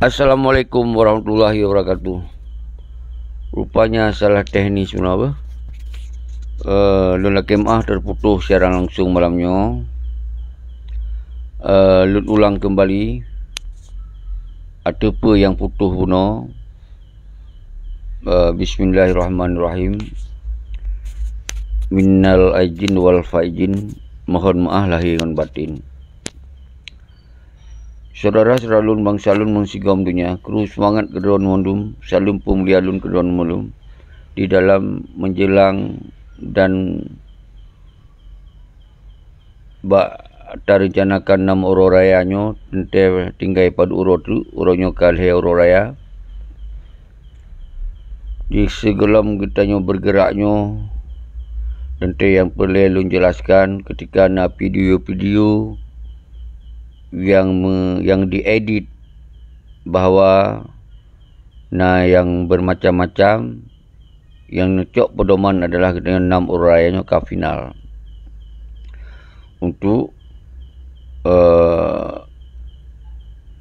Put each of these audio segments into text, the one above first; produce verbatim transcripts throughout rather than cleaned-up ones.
Assalamualaikum warahmatullahi wabarakatuh. Rupanya salah teknis meunan beh. Eh, lôn lakée meu'ah teuputoh siaran langsung malam nyoe. Eh, lôn ulang keumbali ateueh peue nyang putoh bunoe. Eh, bismillahirrahmanirrahim. Minal aidin wal faidin, mohon meu'ah lahé ngon batin. Syedara-syedara lôn, bansa lôn meusigom donya, kru seumangat keu droeneuh mandum, saleuem peumulia lôn keu droeneuh mandum di dalam menjelang dan bak tarencanakan nam uroe raya nyoe, teuntée tinggai padub uroe teuk, uroe nyoe ka lhée uroe raya. Di sigohlom geutanyoe bergerak nyoe, teuntée nyang peureulée lôn jelaskan, ketika na video-video nyang me-, nyang diedit bahwa na nyang bermacam-macam, nyang neucok pedoman adalah geutanyoe nam uroe raya nyoe ka final untuk, eh,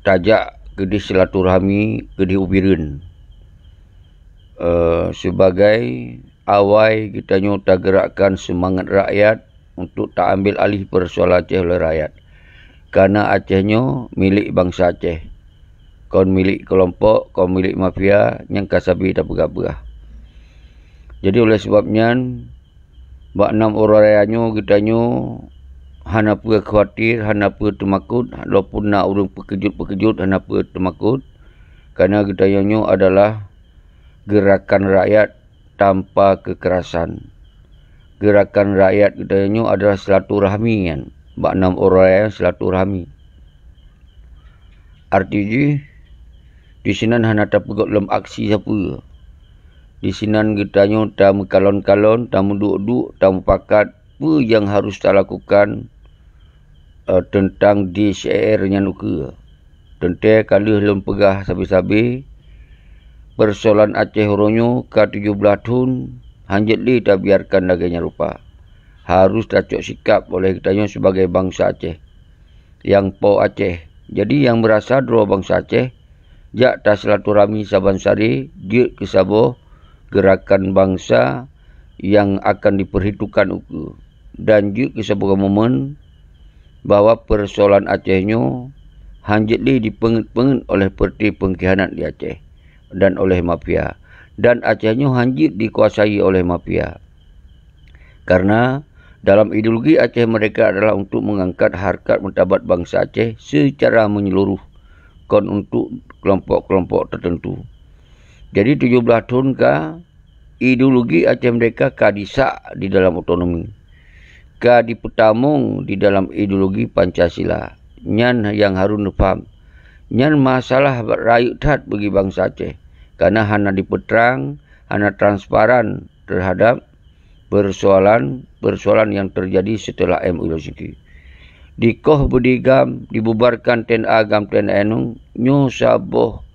tajak keudeh silaturahmi keudeh u Bireuen, eh, sebagai awai geutanyoe tagerakkan seumangat rakyat untuk taambil alih peusoalan Aceh oleh rakyat. Kareuna Aceh nyoe milék bansa Aceh. Kon milék keulompok, kon milék mafia nyang ka sabe tapeugah-peugah. Jadi, oleh sabab nyan, bak nam uroe raya nyoe geutanyoe hana peue khawatir, hana peue teumakot, walaupun na ureuëng peukeujot-peukeujot, hana peue teumakot, kareuna geutanyoe nyoe adalah gerakan rakyat tanpa kekerasan. Gerakan rakyat geutanyoe nyoe adalah silaturahmi nyan. Bak nam uroe raya silaturahmi. Arti jih, disinan hana tapeugot lom aksi sapeue. Disinan geutanyoe tameukalon-kalon, tameuduek-duek, tamupakat peue nyang harus talakukan, eh, teuntang D C R nyan ukeue. Teuntée ka lheueh lôn peugah sabe-sabe, peusoalan Aceh uroe nyoe ka tujoh blaih thon, hanjeuet lé tabiarkan lagée nyan rupa. Harus tacok sikab oleh geutanyoe sibagai bansa Aceh nyang po Aceh. Jadi, nyang meurasa droe bansa Aceh, jak tasilaturahmi saban sare jeuet keu saboh geurakan bansa nyang akan dipeurhitungkan ukeue, dan jeuet keu saboh momen bahwa peusoalan Aceh nyoe hanjeuet lé dipeungét-peungét oleh peureuté peungkhianat di Aceh dan oleh mafia, dan Aceh nyoe hanjeuet dikuasai oleh mafia. Karena dalam ideologi Aceh merdeka adalah untuk mengangkat harkat martabat bansa Aceh secara menyeluruh, kon untuk kelompok-kelompok tertentu. Jadi, tujoh blaih thon ka, ideologi Aceh merdeka ka disak di dalam otonomi, ka dipeutamong di dalam ideologi Pancasila. Nyan nyang harôh neupaham. Nyan masalah rayeuk that bagi bansa Aceh, karena hana dipeutrang, hana transparan terhadap persoalan-persoalan yang terjadi setelah M U Helsinki. Dikoh beudé GAM, dibubarkan T N A GAM T N A nyoe, nyoe saboh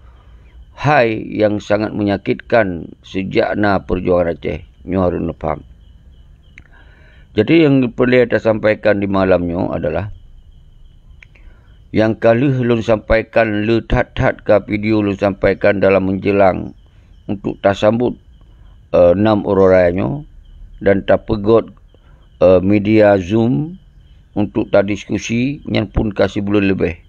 hai nyang sangat menyakitkan sejak na perjuangan Aceh. Nyoe harôh neupaham. Jadi, nyang peureulée tasampaikan di malam nyoe adalah nyang ka lheueh lôn sampaikan, le that-that ka video lôn sampaikan dalam menjelang untuk tasambot, eh, nam uroe raya nyoe dan tapeugot, eh, media Zoom untuk tadiskusi, nyan pun ka sibuleuen leubeh.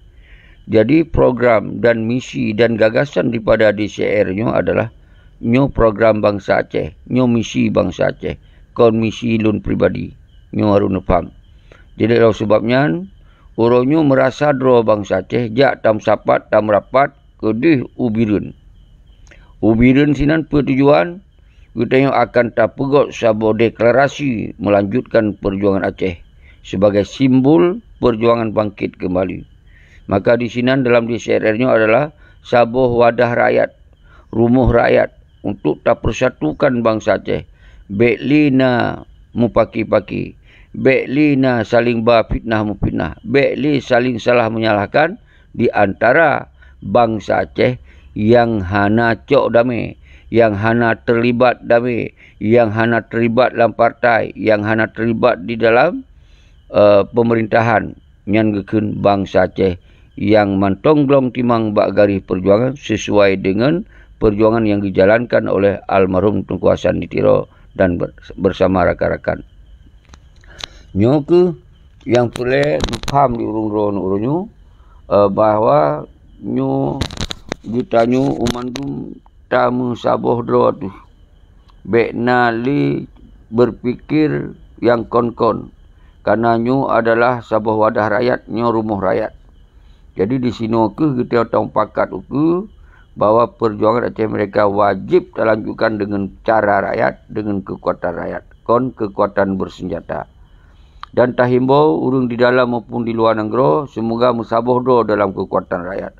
Jadi, program dan misi dan gagasan daripada D C R nyoe adalah nyoe program bansa Aceh, nyoe misi bansa Aceh, kon misi lôn pribadi. Nyoe harôh neupaham. Jadi, lom sabab nyan, uroe nyoe meurasa droe bansa Aceh jak tameusapat, tameurapat keudeh u Bireuen. U Bireuen sinan peue tujuan? Geutanyoe akan tapeugot saboh deklarasi melanjutkan perjuangan Aceh sebagai simbol perjuangan bangkit kembali. Maka di sinan dalam D C R nyoe adalah saboh wadah rakyat, rumoh rakyat untuk tapersatukan bansa Aceh. Bék lé na mupaki-paki, bék lé na saling ba fitnah-mufitnah, bék lé saling salah menyalahkan di antara bansa Aceh nyang hana cok damé, nyang hana terlibat damé, nyang hana terlibat lam partai, nyang hana terlibat di dalam, eh, pemerintahan, nyan geukheun bansa Aceh nyang mantong glong timang bak garéh peujuangan sisuai deungon peujuangan nyang geujalankan oleh almarhum Teungku Hasan di Tiro dan ber-, bersama rakan-rakan. Nyoe kheueh nyang peureulée neupham di ureuëng droeneuh uroe nyoe, eh, bahwa nyoe geutanyoe u mandum tameusaboh droe teuh. Bék na lé beupikir nyang kon-kon, kareuna nyoe adalah saboh wadah rakyat, nyoe rumoh rakyat. Jadi, disinoe kheueh geutanyoe tamupakat ukeue bahwa peujuangan Aceh Merdeka wajéb talanjutkan deungon cara rakyat, deungon keukuatan rakyat, kon keukuatan beuseunjata. Dan tahimbau ureuëng di dalam maupun di luwa nanggroe, seumoga meusaboh droe dalam keukuatan rakyat.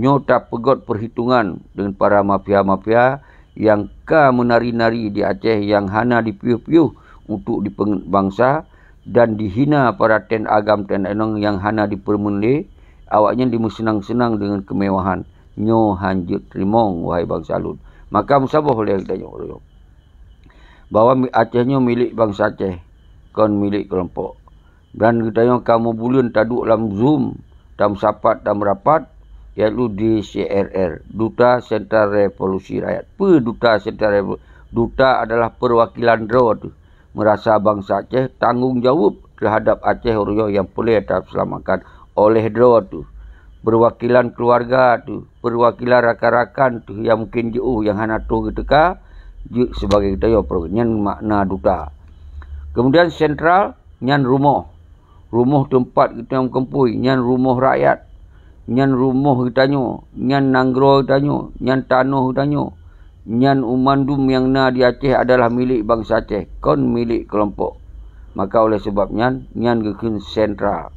Nyoe tapeugot peuhitongan deungon para mafia-mafia nyang ka meunari-nari di Aceh nyang hana dipiôh-piôh untuk dipeungeut bansa dan dihina para ten agam ten inong nyang hana dipeureumeun lé, awaknyan dimeuseunang-seunang deungon keumewahan. Nyoe hanjeuet teurimong, wahai bansa lôn. Maka meusaboh lé geutanyoe bahwa mi-, Aceh nyoe milék bansa Aceh, kon milék keulompok. Dan geutanyoe ka meubuleuen taduek lam Zoom, tameusapat, tameurapat, yaitu D C R R, Duta Sentral Revolusi Rakyat. Peue Duta Sentral Revolusi? Duta adalah peuwakilan droe teuh. Meurasa bansa Aceh tanggong jaweueb teuhadab Aceh uroe nyoe nyang peureulée taseulamatkan oleh droe teuh. Peuwakilan keuluwarga teuh, peuwakilan rakan-rakan teuh nyang mungken jiôh nyang hana troh geuteuka, jeuet sibagai geutanyoe peureulee. Nyan makna duta. Keumudian sentral, nyan rumoh. Rumoh teumpat geutanyoe meukumpôi, nyan rumoh rakyat. Nyan rumoh geutanyoe, nyan nanggroe geutanyoe, nyan tanoh geutanyoe. Nyan u mandum nyang na di Aceh adalah milék bansa Aceh, kon milék keulompok. Maka oleh sabab nyan, nyan geukheun sentral.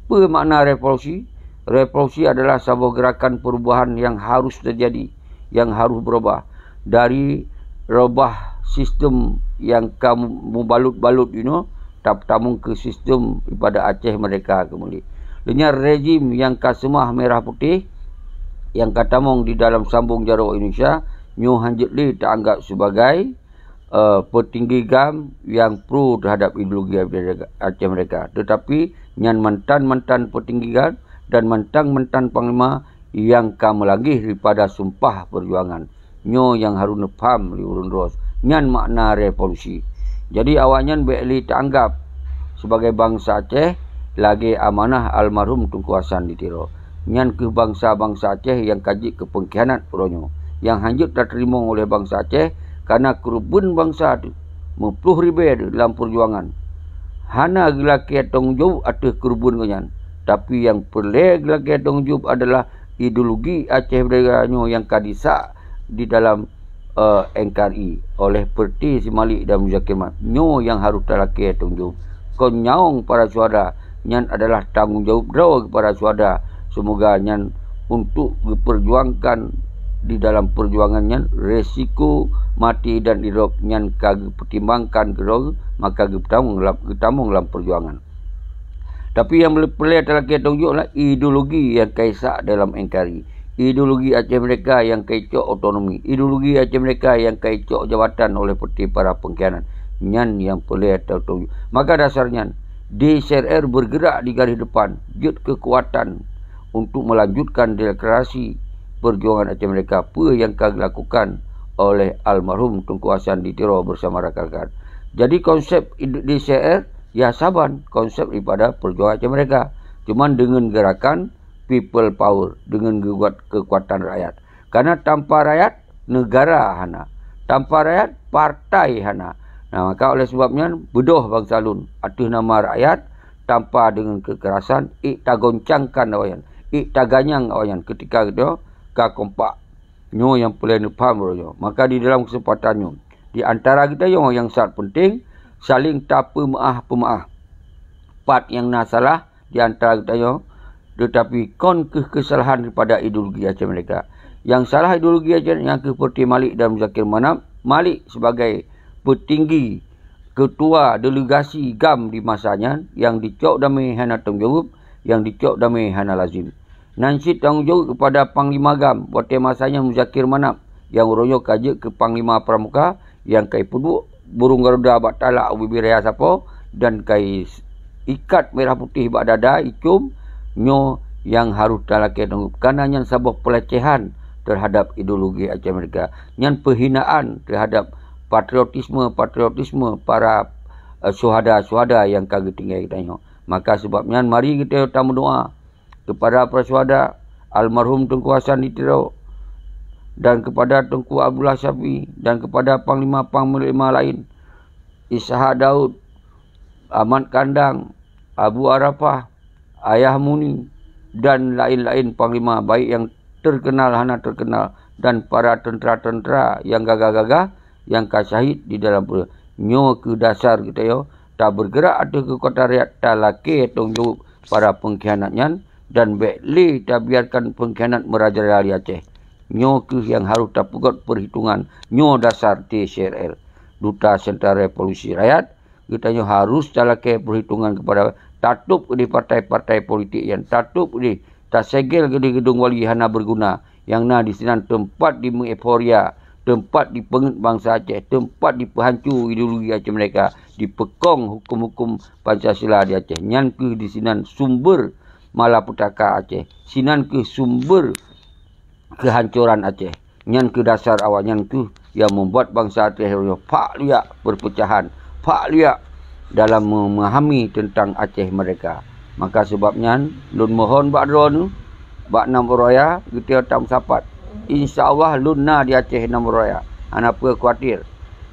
Peue makna revolusi? Revolusi adalah saboh geurakan peurubahan nyang harus teujadi, nyang harus beurubah. Dari reubah sistem nyang ka mubalut-balut jinoe, ta-, tamong keu sistem ibadat Aceh Merdeka keumbali. Lheueh nyan rejim nyang ka seumah merah putéh, nyang ka tamong di dalam sambong jaroe Indonesia, nyoe hanjeuet lé taanggab sibagai, eh, peutinggi GAM nyang pro teuhadab ideologi Aceh Merdeka. Teutapi nyan mantan-mantan peutinggi GAM dan mantan-mantan panglima nyang ka meulangeh daripada sumpah peujuangan. Nyoe nyang harôh neupaham lé ureuëng droe, nyan makna revolusi. Jadi, awaknyan bék lé taanggab sibagai bansa Aceh lagée amanah almarhum Teungku Hasan di Tiro. Nyan kheueh bansa-bansa Aceh nyang ka jeuet keu peungkhianat uroe nyoe, nyang hanjeuet tateurimong oleh bansa Aceh kareuna keureubeuen bansa teuh, meuploh ribée teuh lam peujuangan. Hana geulakée tanggong jaweueb ateueh keureubeuen gobnyan, tapi nyang peureulée geulakée tanggong jaweueb adalah ideologi Aceh Merdeka nyoe nyang ka jisak di dalam, eh, N K R I oleh Pertiwi Malik dan Muzakir Manaf. Nyoe nyang harôh talakée tanggong jaweueb. Kon nyawöng para syuhada, nyan adalah tanggong jaweueb droe para syuhada. Seumoga nyan untuk geupeujuangkan di dalam peujuangan nyan, resiko maté dan idrop nyan ka geupeutimangkan keudroe, maka geutamong lam, geutamong lam peujuangan. Tapi nyang peureulée talakée tanggong jaweueb adalah ideologi nyang ka jisak dalam N K R I. Ideologi Aceh Merdeka nyang ka jicok otonomi. Ideologi Aceh Merdeka nyang ka jicok jabatan oleh Pertiwi para peungkhianat. Nyan nyang peureulée tanggong jaweueb. Maka dasar nyan, D C R R bergerak di garis depan, jeuet keukuatan untuk melanjutkan deklarasi peujuangan Aceh Merdeka peue nyang ka dilakukan oleh almarhum Teungku Hasan di Tiro bersama rakan-rakan. Jadi, konsep D C R R ya saban konsep daripada peujuangan Aceh Merdeka, cuman deungon geurakan people power, deungon geuguat keukuatan rakyat. Karena tanpa rakyat, negara hana. Tanpa rakyat, partai hana. Nah, maka oleh sebab nyan, beudôh bansa lôn ateueh nama rakyat, tanpa deungon keukerasan, ék tagoncangkan awaknyan, ék taganyang awaknyan keutika geutanyoe ka kompak. Nyoe nyang peureulée neupaham uroe nyoe. Maka di dalam keuseumpatan nyoe, di antara geutanyoe nyang sangat peunteng, saléng tapeumeuáh-peumeuáh. Pat nyang na salah di antara geutanyoe, teutapi kon kheueh keusalahan daripada ideologi Aceh Merdeka. Nyang salah ideologi Aceh nyan kheueh Pertiwi Malik dan Muzakir Manaf. Malik sibagai peutinggi, keutua delegasi GAM di masa nyan, nyang dicok damé hana tanggong jaweueb, nyang dicok damé hana lazem. Nan cit tanggong jaweueb keupada Panglima GAM watée masa nyan Muzakir Manaf, nyang uroe nyoe ka jeuet keu Panglima Pramuka, nyang ka jipeuduek burông garuda bak talak ubé-bé raya sapo dan ka jiikat merah putéh bak dada, jicôm. Nyoe nyang harôh talakée tanggôp, kareuna nyan saboh peulecehan teuhadab ideologi Aceh Merdeka. Nyan peuhinaan teuhadab patriotisme-patriotisme para, eh, syuhada-syuhada nyang ka geutinggai geutanyoe. Maka sabab nyan, mari geutanyoe tameudoá keupada para syuhada, almarhum Teungku Hasan di Tiro, dan keupada Teungku Abdullah Syafi'i, dan keupada panglima-panglima laén, Ishak Daud, Ahmad Kandang, Abu Arafah, Ayah Muni, dan laén-laén panglima, baik nyang teukeunal hana teukeunal, dan para teuntra-teuntra nyang gagah-gagah nyang ka syahid di dalam peurang. Nyoe keuh dasar geutanyoe tabeurgeurak ateueh keukuatan rakyat, talakée tanggông jaweueb para peungkhianat nyan, dan bék lé tabiarkan peungkhianat meurajalela di Aceh. Nyoe keuh nyang harôh tapeugöt peurhitungan. Nyoe dasar T C R L, Duta Sentra Revolusi Rakyat. Geutanyoe harôh talakée peurhitungan keupada, tatôb keudeh partai-partai politik nyan, tatôb keudeh, tasegel keudeh geudong wali hana beurguna, nyang na disinan teumpat dimeueuforia, teumpat dipeungeut bansa Aceh, teumpat dipeuhanco ideologi Aceh Merdeka, dipeukong huköm-huköm Pancasila di Aceh. Nyan keuh disinan sumber malapetaka Aceh. Sinan keuh sumber keuhancoran Aceh. Nyan keuh dasar awaknyan keuh nyang meubuet bansa Aceh nyoe phak liak peurpeucahan, phak liak dalam memahami teuntang Aceh Merdeka. Maka sabab nyan, lôn mohon bak droeneuh, bak nam uroe raya, geutanyoe tameusapat. Insya Allah, lôn na di Aceh nam uroe raya. Hana peue khawatir.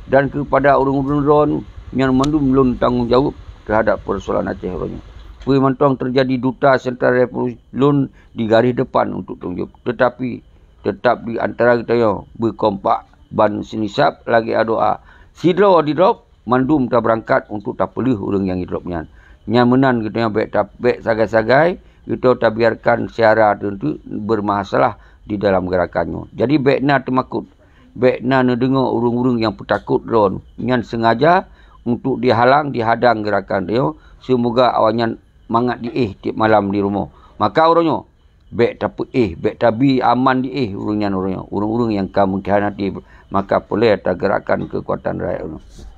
Dan keupada ureuëng-ureuëng droeneuh, nyan mandum lôn tanggông jaweueb teuhadab peusoalan Aceh uroe nyoe. Peue mantong teujadi, Duta Sentra Revolusi lôn di garéh depan untuk tanggông jaweueb. Teutapi, teutap di antara geutanyoe beukompak ban seunisab lagée adoe. Sidroe didrob, mandum tabeurangkat untuk tapeuleueh ureuëng nyang jidrob nyan. Nyan meunan geutanyoe bék ta-, bék sagai-sagai geutanyoe tabiarkan syedara teunteuk beumasalah di dalam geurakan nyoe. Jadi, bék na teumakot, bék na neudeungoe ureuëng-ureuëng nyang peutakot droeneuh. Nyan seungaja untuk dihalang, dihadang geurakan nyoe, seumoga awaknyan mangat jiéh tieb malam di rumoh. Maka uroe nyoe, bék tapeuéh, bék tabi aman jiéh ureuëng nyan uroe nyoe, ureuëng-ureuëng nyang ka meukhianati, maka peureulée tageurakkan keukuatan rakyat uroe nyoe.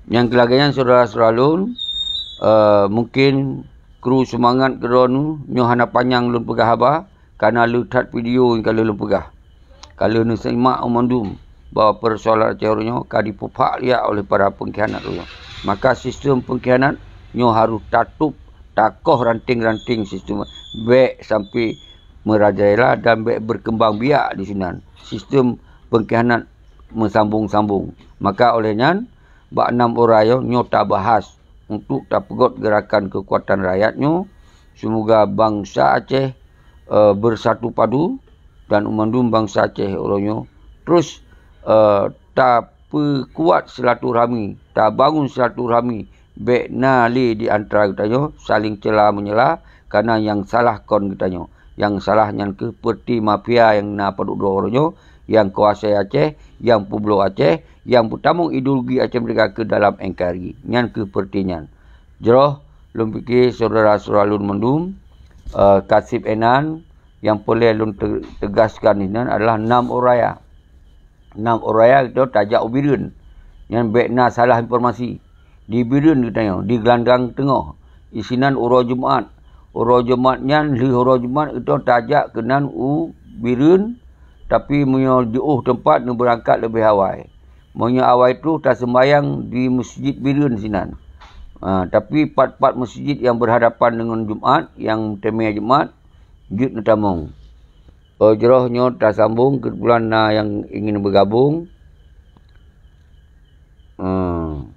Nyang keu lagée nyan, syedara-syedara lôn, eh, mungken kru seumangat keu droeneuh, nyoe hana panyang lôn peugah haba, kareuna le that video nyang ka lheueh lôn peugah. Ka lheueh neusimak u mandum bahwa peusoalan Aceh uroe nyoe ka dipeuphak liak oleh para peungkhianat uroe nyoe. Maka sistem peungkhianat nyoe harôh tatôb, takoh ranting-ranting sistem, bék sampai meurajalela dan bék beukeumbang biak disinan. Sistem peungkhianat meusambong-sambong. Maka óh lheueh nyan, bak nam uroe raya nyoe tabahas untuk tapeugöt geurakan keukuatan rakyat nyoe. Seumoga bansa Aceh, eh, beusatu padu dan u mandum bansa Aceh uroe nyoe terus, eh, tapeukuat silaturahmi, tabangun silaturahmi, bék na lé di antara geutanyoe saléng ceula-meunyela, kareuna nyang salah kon geutanyoe. Nyang salah nyan keuh peureute mafia nyang na padub droe uroe nyoe, nyang kuasai Aceh, nyang peubloe Aceh, nyang peutamong ideologi Aceh Merdeka keu dalam N K R I. Nyan keuh peureute nyan. Jroh lôn pike syedara-syedara lôn mandum, eh, ka seb inan, nyang peureulée lôn te-, teugaskan inan adalah nam uroe raya. Nam uroe raya geutanyoe tajak u Bireuen. Nyan bék na salah informasi. Di Bireuen geutanyoe, di Gelandang Teungoh. Disinan uroe Jumat. Uroe Jumat nyan, lheueh uroe Jumat geutanyoe tajak keunan u Bireuen, tapi meunyoe jiôh teumpat neubeurangkat leubeh awai. Meunyoe awai troh taseumbahyang di Meuseujid Bireuen sinan. Ha, tapi pat-pat meuseujid nyang beurhadapan deungon Jumat, nyang meuteumé Jumat, jeuet neutamong. Oh, jroh nyoe tasambong, keubeutulan na nyang ingin beugabong. Hmm.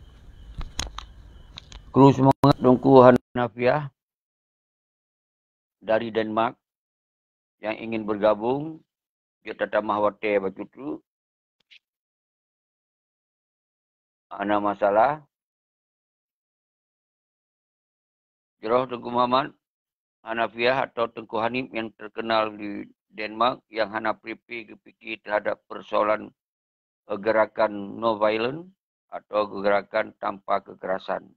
Kru seumangat Teungku Hanafiah dari Denmark nyang ingin beugabong, jeuet tatamah watée bacut teuk. Hana masalah. Jroh Teungku Muhammad Hanafiah atau Teungku Hanif nyang teukeunal di Denmark nyang hana pri-pri geupike teuhadap peusoalan, eh, geurakan non violent atau geurakan tanpa kekerasan.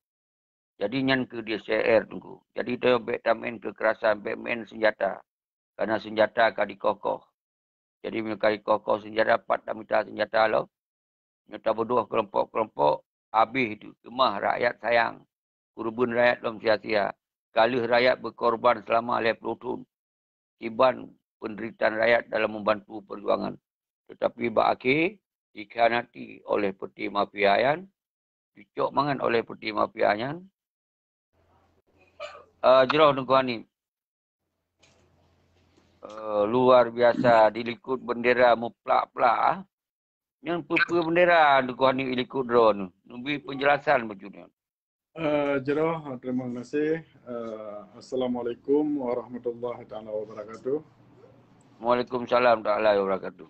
Jadi nyan keuh D C R, Teungku. Jadi tanyoe bék tameu'en kekerasan, bék meu'en seunjata. Kareuna seunjata ka dikoh-koh. Jadi meunyoe ka dikoh-koh seunjata, pat tamita seunjata lom. Nyoe tabeudôh keulompok-keulompok, habéh teuk. Teuma rakyat sayang. Keureubeuen rakyat lom sia-sia. ka lheueh rakyat beukorban seulama lhèe ploh thon kiban peunderitaan rakyat dalam membantu perjuangan. Tetapi bak akhé dikhianati oleh peuté mafia nyan, dicok mangat oleh peuté mafia nyan. Ah, jroh Teungku Hanif. Eh, luar biasa dilikot bendera muplak-plak. Nyan peue-peue bendera Teungku Hanif ilikot droeneuh? Neubri penjelasan bacut nyan. Eh, jroh, terima kasih. Eh, Assalamualaikum warahmatullahi taala wabarakatuh. Waalaikumsalam taala wabarakatuh.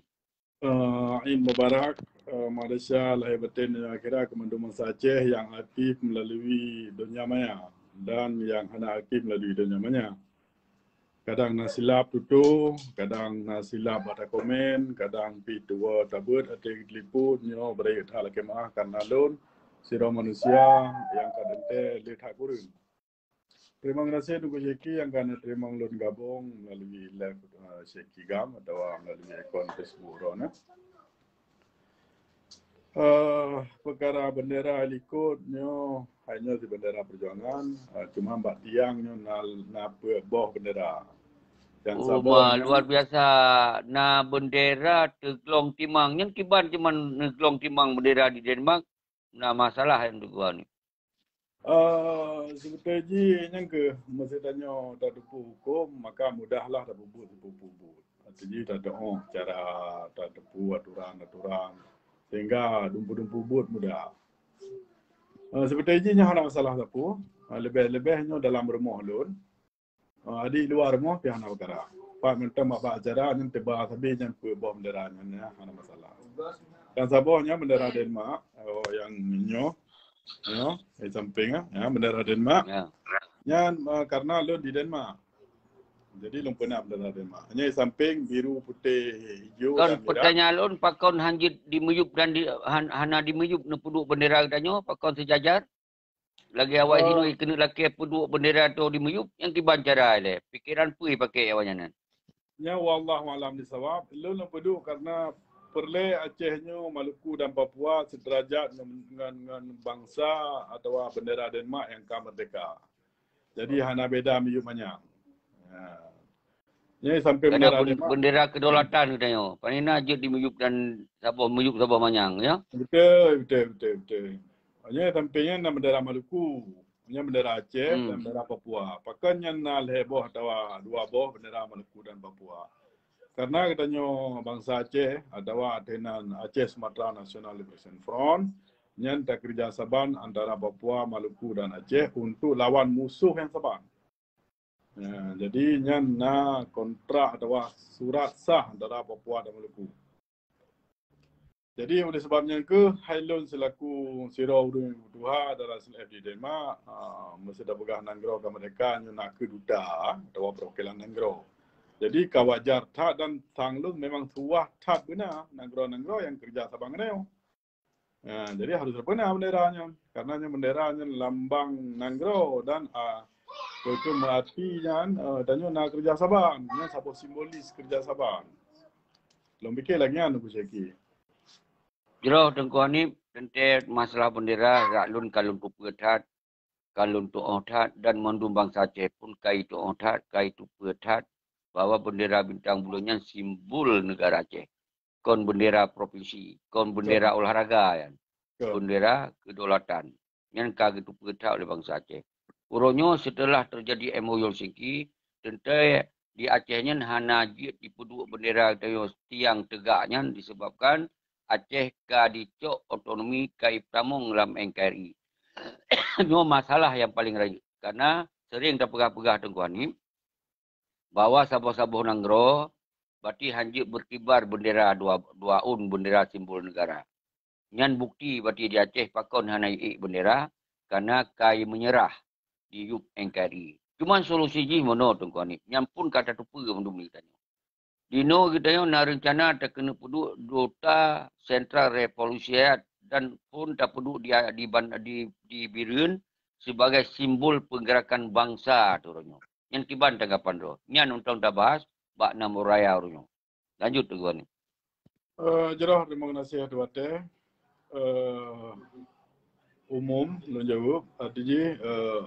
Eh, Eid Mubarak, eh, Malaysia lahé batén dan akhirat keu mandum bansa Aceh nyang aktif meulalu donya maya dan nyang hana aktif meulalu donya maya. Kadang na silap tutoe, kadang na silap bak takomen, kadang pih tuwoe tabeuet até teuliput nyoe beurayeuk that lakée meu'ah kareuna lôn sidroe manusia nyang ka teuntée le that kureueng. Terima kasih Teungku Syeki nyang ka neuteurimong lôn gabong meulalu live, eh, Syeki Gam atawa meulalu akun Facebook droeneuh. Eh, peukara bendera likot nyoe, hai nyoe si bendera perjuangan, eh, cuma bak tiang nyoe na, na peuet boh bendera. Nyang Oh, saboh ma, nyan luar biasa. Na bendera teuglong timang. Nyan kiban cuma neuglong timang bendera di Denmark. Na masalah nyang teuguan. Eh, seubeutôi jih nyang keuh, meusé tanyoe tateupeue huköm, maka mudahlah tapeubuet sipeubuet. Arti jih tateu'oh cara tateupeue aturan-aturan, sehingga dumpeue-dumpeue buet mudah. Eh, seubeutôi jih nyoe hana masalah sapeue. Eh, leubeh-leubeh nyoe dalam rumoh lôn. Ah, di luwa rumoh pih hana peukara. Pat mantong bak-bak acara nyan teuba sabe nyan peuet boh bendera nyan, ya, hana masalah. Nyang saboh nyan bendera Denmark, oh, nyang nyoe, nyoe, di samping, ya, ya, bendera Denmark. Ya. Nyan, ah, karena lôn di Denmark. Jadi lôn peuna bendera Denmark. Hanya di samping biru, putih, hijau Kon dan merah. Peutanyaan lôn, pakon han jeuet dimeuyueb dan di, han, hana dimeuyueb neupeuduek bendera geutanyoe, pakon seujajar? Lagèe awai Eh. sinoe keuneuk lakèe peuduek bendera atau dimeuyueb, nyang kiban cara ilèe. Pikeran peue pakè awaknyan nyan? Nyan wallahu a'lam bissawab. Lôn neupeuduek karena peureulèe Aceh nyoe, Maluku dan Papua seuderajat ngon, ngon, ngon bansa atawa bendera Denmark nyang ka meurdeka. Jadi hana beda miyueb manyang. Ha. Nyan sampai Karena bendera ben-, Denmark. Bendera kedaulatan geutanyoe. Paling na jeuet dimeuyueb dan saboh meuyueb saboh manyang, ya? Betul, betul, betul, betul. Nyan sampai nyan na bendera Maluku. Nyan bendera Aceh Hmm. dan bendera Papua. Pakon nyan na lhèe boh atawa dua boh bendera Maluku dan Papua. Karena geutanyoe bansa Aceh atawa teunan Aceh Sumatra National Liberation Front, nyan takeureuja saban antara Papua, Maluku dan Aceh untuk lawan musoh nyang saban. Ya, jadi nyan na kontrak atawa surat sah antara Papua dan Maluku. Jadi oleh sebab nyan keuh hai lôn selaku sidroe ureueng nyang tuha dalam S N F di Denmark, ah, meuseuti peugah nanggroe ka meurdeka nyoe na keuh duta atawa perwakilan nanggroe. Jadi ka wajar that dan sang lôn memang tuha that beuna nanggroe-nanggroe nyang keureuja saban ngon nyoe. Ha, jadi harus tapeuna bendera nyan. Karena nyan bendera nyan lambang nanggroe dan, ah, beutôi meuarti nyan, eh, tanyoe na keureuja saban. Nyan saboh simbolis keureuja saban. Lôn pike lagèe nyan, Teungku Syeki. Jroh Teungku Hanif, teuntèe masalah bendera, jak lôn ka lôn teupeue that, ka lôn tu'oh that, dan mandum bansa Aceh pun ka jitu'oh that, ka jiteupeue that, bahwa bendera bintang buleuen nyan simbol negara Aceh. Kon bendera provinsi, kon bendera Betul. olahraga nyan. Betul. Bendera kedaulatan. Nyan ka geuteupeue that oleh bansa Aceh. Uroe nyoe seuteulah teujadi M O U Helsinki, teuntèe di Aceh nyan hana jeuet jipeuduek bendera tanyoe tiang teugak nyan disebabkan Aceh ka jicok otonomi ka jipeutamong lam N K R I. Nyoe masalah nyang paleng rayeuk. Karena sering tapeugah-peugah Teungku Hanif, bahwa saboh-saboh nanggroe bati han jeuet beukibar bendera dua, dua ôn bendera simbol negara. Nyan bukti bati di Aceh pakon hana jiék bendera, karena ka jimeunyeurah jiyueb N K R I. Cuman solusi jih meunoe Teungku Hanif, nyan pun ka tateupeue mandum di tanyoe. Dinoe geutanyoe na reuncana takeuneuk peuduek duta Sentral Revolusi Rakyat dan pun tapeuduek di, di, di, di Bireuen sibagai simbol peugerakan bansa tu uroe nyoe. Nyan kiban tanggapan droe. Nyan mantong tabahas bak nam raya uroe nyoe. Lanjut Teungku Hanif. Eh, jroh terima kasih Tuan Watèe. Eh, umum lôn jaweueb, arti jih, eh,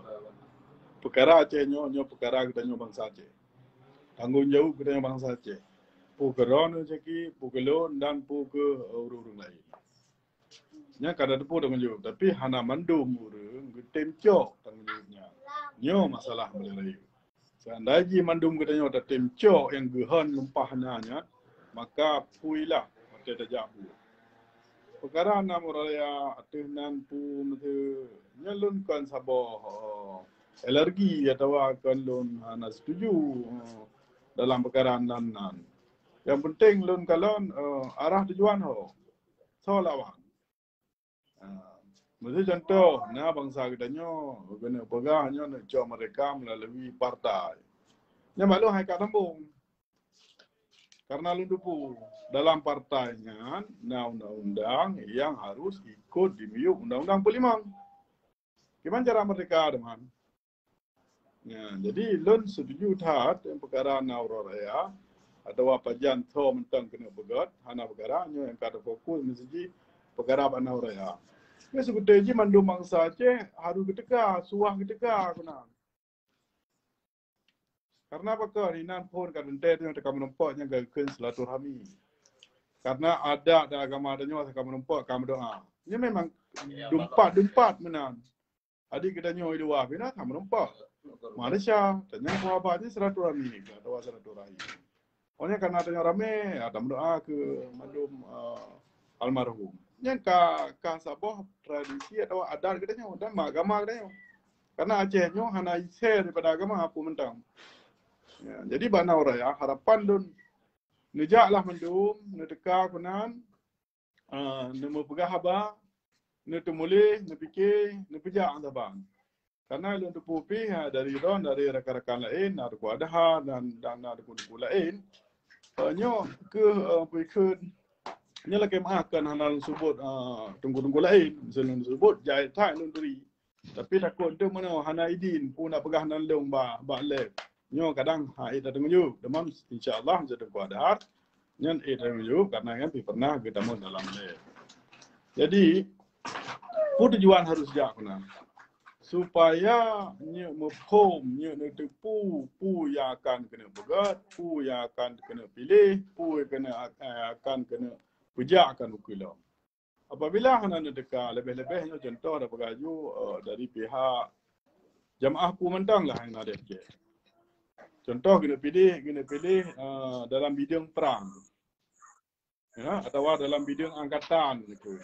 Peukara Aceh nyoe, nyoe peukara geutanyoe bansa Aceh. Tanggong jaweueb geutanyoe bansa Aceh. Peue keu droeneuh Zaki, peue keu lôn dan peue keu, eh, ureuëng-ureuëng laén. Nyan ka tateupeue tanggong jaweueb, tapi hana mandum ureuëng geutem cok tanggong jaweueb nyan. Nyoe masalah paléng rayeuk. Seandai jih mandum geutanyoe tatem cok nyang geuhon lumpah na nyan, maka pui lah watée tajak buet. Peukara na uroe raya ateueh nan peue meuseu nyan lôn kon saboh, eh, alergi atawa kon lôn hana setuju, eh, dalam peukara nan nan. Nyang penting lôn kalon, eh, arah tujuan ho. Soe lawan. Ah, meuseu contoh, na bansa geutanyoe, keuneuk peugah nyoe neuk cok merdeka meulalu partai. Nyan bak lôn hai ka sambong. Karena lôn teupeue, dalam partai nyan na undang-undang nyang harus ikot dimiyueb undang-undang peulimong. Kiban cara merdeka, teman? Ya, jadi lôn setuju that nyang peukara na uroe raya atawa pajan tho mantong keuneuk beugét, hana peukara nyoe nyang ka tafokus meuseujih peukara bak na uroe raya. Nyoe seukutée jih mandum bansa Aceh harôh geuteuka, suah geuteuka keunan. Karena pakon inan phon ka teuntée nyoe teuka meurumpok nyang geukheun silaturahmi. Karena adat dan agama tanyoe ka meurumpok ka meudoa. Nyoe memang dumpat-dumpat meunan. Adik geutanyoe di luwa pih na ka meurumpok. Malaysia, tanyong sahabat ni silaturahmi, atawa silaturahim. Awaknyan kana tanyong ramé, ya, tameudoa keu mandum, eh, almarhum. Nyan ka, ka saboh tradisi atawa adat geutanyoe dan agama geutanyoe. Karena Aceh nyoe hana isé daripada agama apui mantong. Ya, jadi bak na uroe raya, harapan lôn neujaklah mandum, neuteuka keunan, ah, neumeupeugah haba, neuteumuléh, neupike, neupeujak saban. Karena lôn teupeue pih, ah, dari droen, dari rakan-rakan laén, na Teungku Adhar dan, dan na teungku-teungku laén. Ah, nyoe keuh, ah, peue kheun, nyoe lakée meu'ah kan hana lôn seubut, ah, teungku-teungku laén. Miseue lôn seubut, jai that lôn turi. Tapi takot teuk meunyoe hana idin, peue na peugah nan lôn bak, bak live. Nyoe kadang hana ék tateungeujaweueb. Teuma insya Allah, meuseu Teungku Adhar, nyan ék tateungeujaweueb karena nyan pih pernah geutamong dalam live. Jadi, peue tujuan harus jak keunan? Supaya nyoe muphom, nyoe neuteupeue, peue nyang akan keuneuk peugét, peue nyang akan keuneuk piléh, peue keuneuk, eh, akan keuneuk peujak akan ukeue lom. Apabila hana neuteuka, leubeh-leubeh nyoe contoh tapeugah ju, eh, dari pihak jamaah peue mantong lah nyang na di Aceh. Contoh keuneuk piléh, keuneuk piléh, eh, dalam bideueng prang. Ya, atawa dalam bideueng angkatan gitu.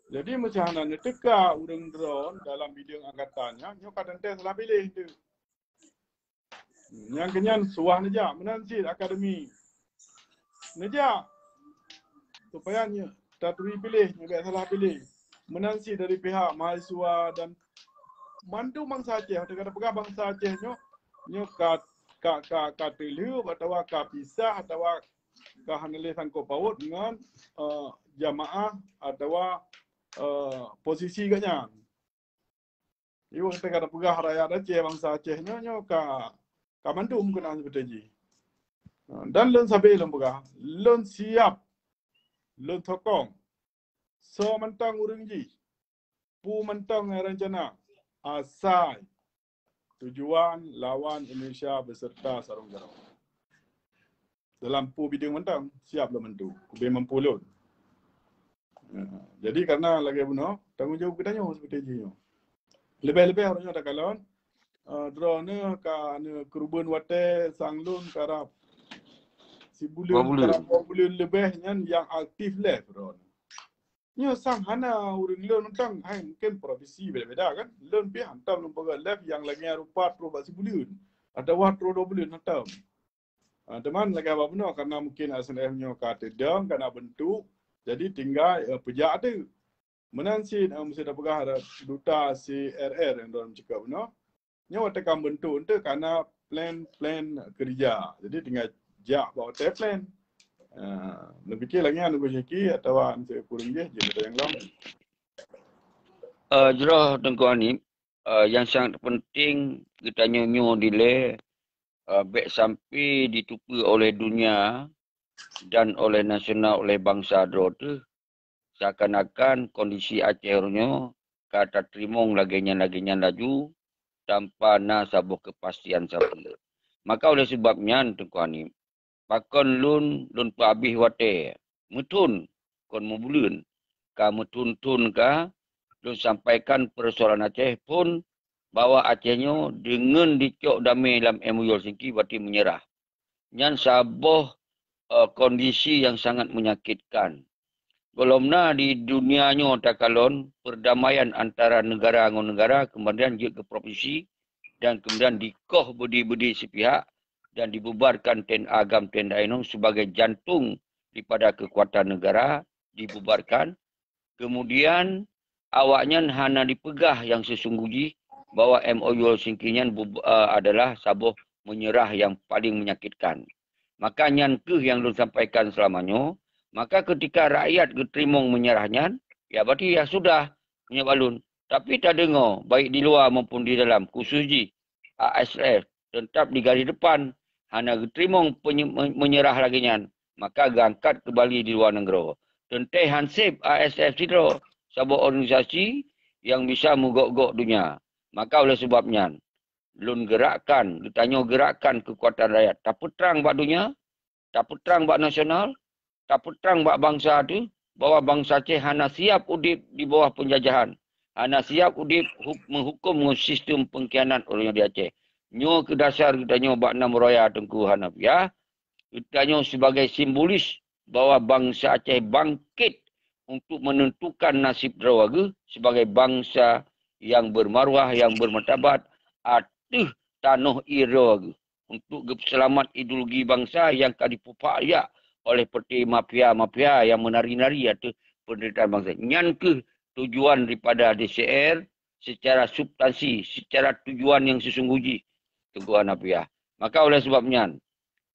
Jadi meuseu hana neuteuka ureuëng droen dalam bideueng angkatan nyan, nyoe ka teuntée salah piléh tu. Nyang keunyan suah neujak, meunan cit akademi. Neujak. Supaya nyoe taturi piléh, nyoe bék salah piléh. Meunan cit dari pihak mahasiswa dan mandum bansa Aceh, teuka tapeugah bansa Aceh nyoe, nyoe ka, ka, ka, ka teulheueh atawa ka pisah atawa ka hana lé sangkot paut ngon, eh, jamaah atawa, eh, posisi gobnyan. Iwa teuka tapeugah rakyat Aceh, bansa Aceh nyoe, nyoe ka, ka mandum keunan seperti jih. Dan lôn sabe lôn peugah, lôn siap, lôn sokong. Soe mantong ureuëng jih, peue mantong nyang rencana, asai tujuan lawan Indonesia beserta sarong jaroe. Dalam peue bideueng mantong, siap lôn bantu. Kubé mampu lôn. Ya, jadi karena lagée bunoe, tanggong jaweueb geutanyoe seperti jih nyoe. Leubeh-leubeh ureuëng nyoe takalon, eh, droeneuh ka neukeureubeuen watée sang lôn karab sibuleuen, dua buleuen, karab dua buleuen leubeh nyan nyang aktif lé droeneuh. Nyoe sang hana ureuëng lôn mantong, hai mungkin profesi beda-beda kan. Lôn pih hantom lôn peugah live nyang lagée rupa troh bak sibuleuen atawa troh dua buleuen hantom. Ah, teuma lagée haba bunoe karena mungkin S N F nyoe ka teudong, ka na bentuk, jadi tinggai, eh, peujak teuk. Meunan cit, eh, meuseu tapeugah ada duta C R R nyang dalam cakap bunoe. Nyoe watée ka bentuk tu ka na plan-plan keureuja. Jadi tinggai jak bak watée plan. Ah, neupike lagée nyan Teungku Syeki atawa meuseu kureueng jih, jih nyang lom. Eh, jroh Teungku Hanif, eh, nyang sangat penting geutanyoe nyoe dilée, eh, bék sampai ditupeue oleh dunia dan oleh nasional, oleh bansa droe teuh, seakan-akan kondisi Aceh uroe nyoe ka tateurimong lagée nyan, lagée nyan laju, tanpa na saboh kepastian sapeue. Maka oleh sebab nyan, Teungku Hanif, pakon lôn, lôn peuhabéh watée, meuthon kon meubuleuen ka, meuthon-thon ka lôn sampaikan persoalan Aceh phon bahwa Aceh nyoe deungon dicok damé lam M O U Helsinki berarti menyerah. Nyan saboh, eh, kondisi yang sangat menyakitkan. Gohlom na di dunia nyoe takalon perdamaian antara negara ngon negara, kemudian jeuet keu provinsi, dan kemudian dikoh beudi-beudi sepihak dan dibubarkan T N A GAM T N A inong sebagai jantung daripada kekuatan negara dibubarkan. Kemudian awaknyan hana dipeugah yang sesungguh jih bahwa M O U Helsinki nyan bu-, eh, adalah saboh menyerah yang paling menyakitkan. Maka nyan keuh yang lôn sampaikan selama nyoe. Maka ketika rakyat geuteurimong menyerah nyan, ya berarti ya sudah menyebab lôn. Tapi tadeungoe baik di luwa maupun di dalam, khusus jih A S F tetap di garis depan, hana geuteurimong penye-, me-, menyerah lagée nyan, maka geuangkat keumbali di luwa nanggroe. Teuntée han seb A S F sidroe saboh organisasi nyang bisa meugok-gok donya. Maka oleh sebab nyan, lôn geurakkan, geutanyoe geurakkan keukuatan rakyat, tapeutrang bak donya, tapeutrang bak nasional, tapeutrang bak bansa teuh bahwa bansa Aceh hana siap udeb di bawah penjajahan, hana siap udeb hu-, meuhuköm ngon sistem pengkhianat ureuëng di Aceh. Nyoe keuh dasar geutanyoe bak nam raya Teungku Hanafiah, geutanyoe sebagai simbolis bahwa bansa Aceh bangkit untuk menentukan nasib droe geuh sebagai bansa yang bermaruah, yang bermartabat ateueh tanoh ie droe geuh, untuk geuseulamat ideologi bansa nyang ka dipeupayak oleh peuté mafia-mafia nyang meunari-nari ateueh penderitaan bansa. Nyan keuh tujuan daripada D C R secara substansi, secara tujuan nyang sesungguh jih, Teungku Hanafiah. Maka oleh sebab nyan,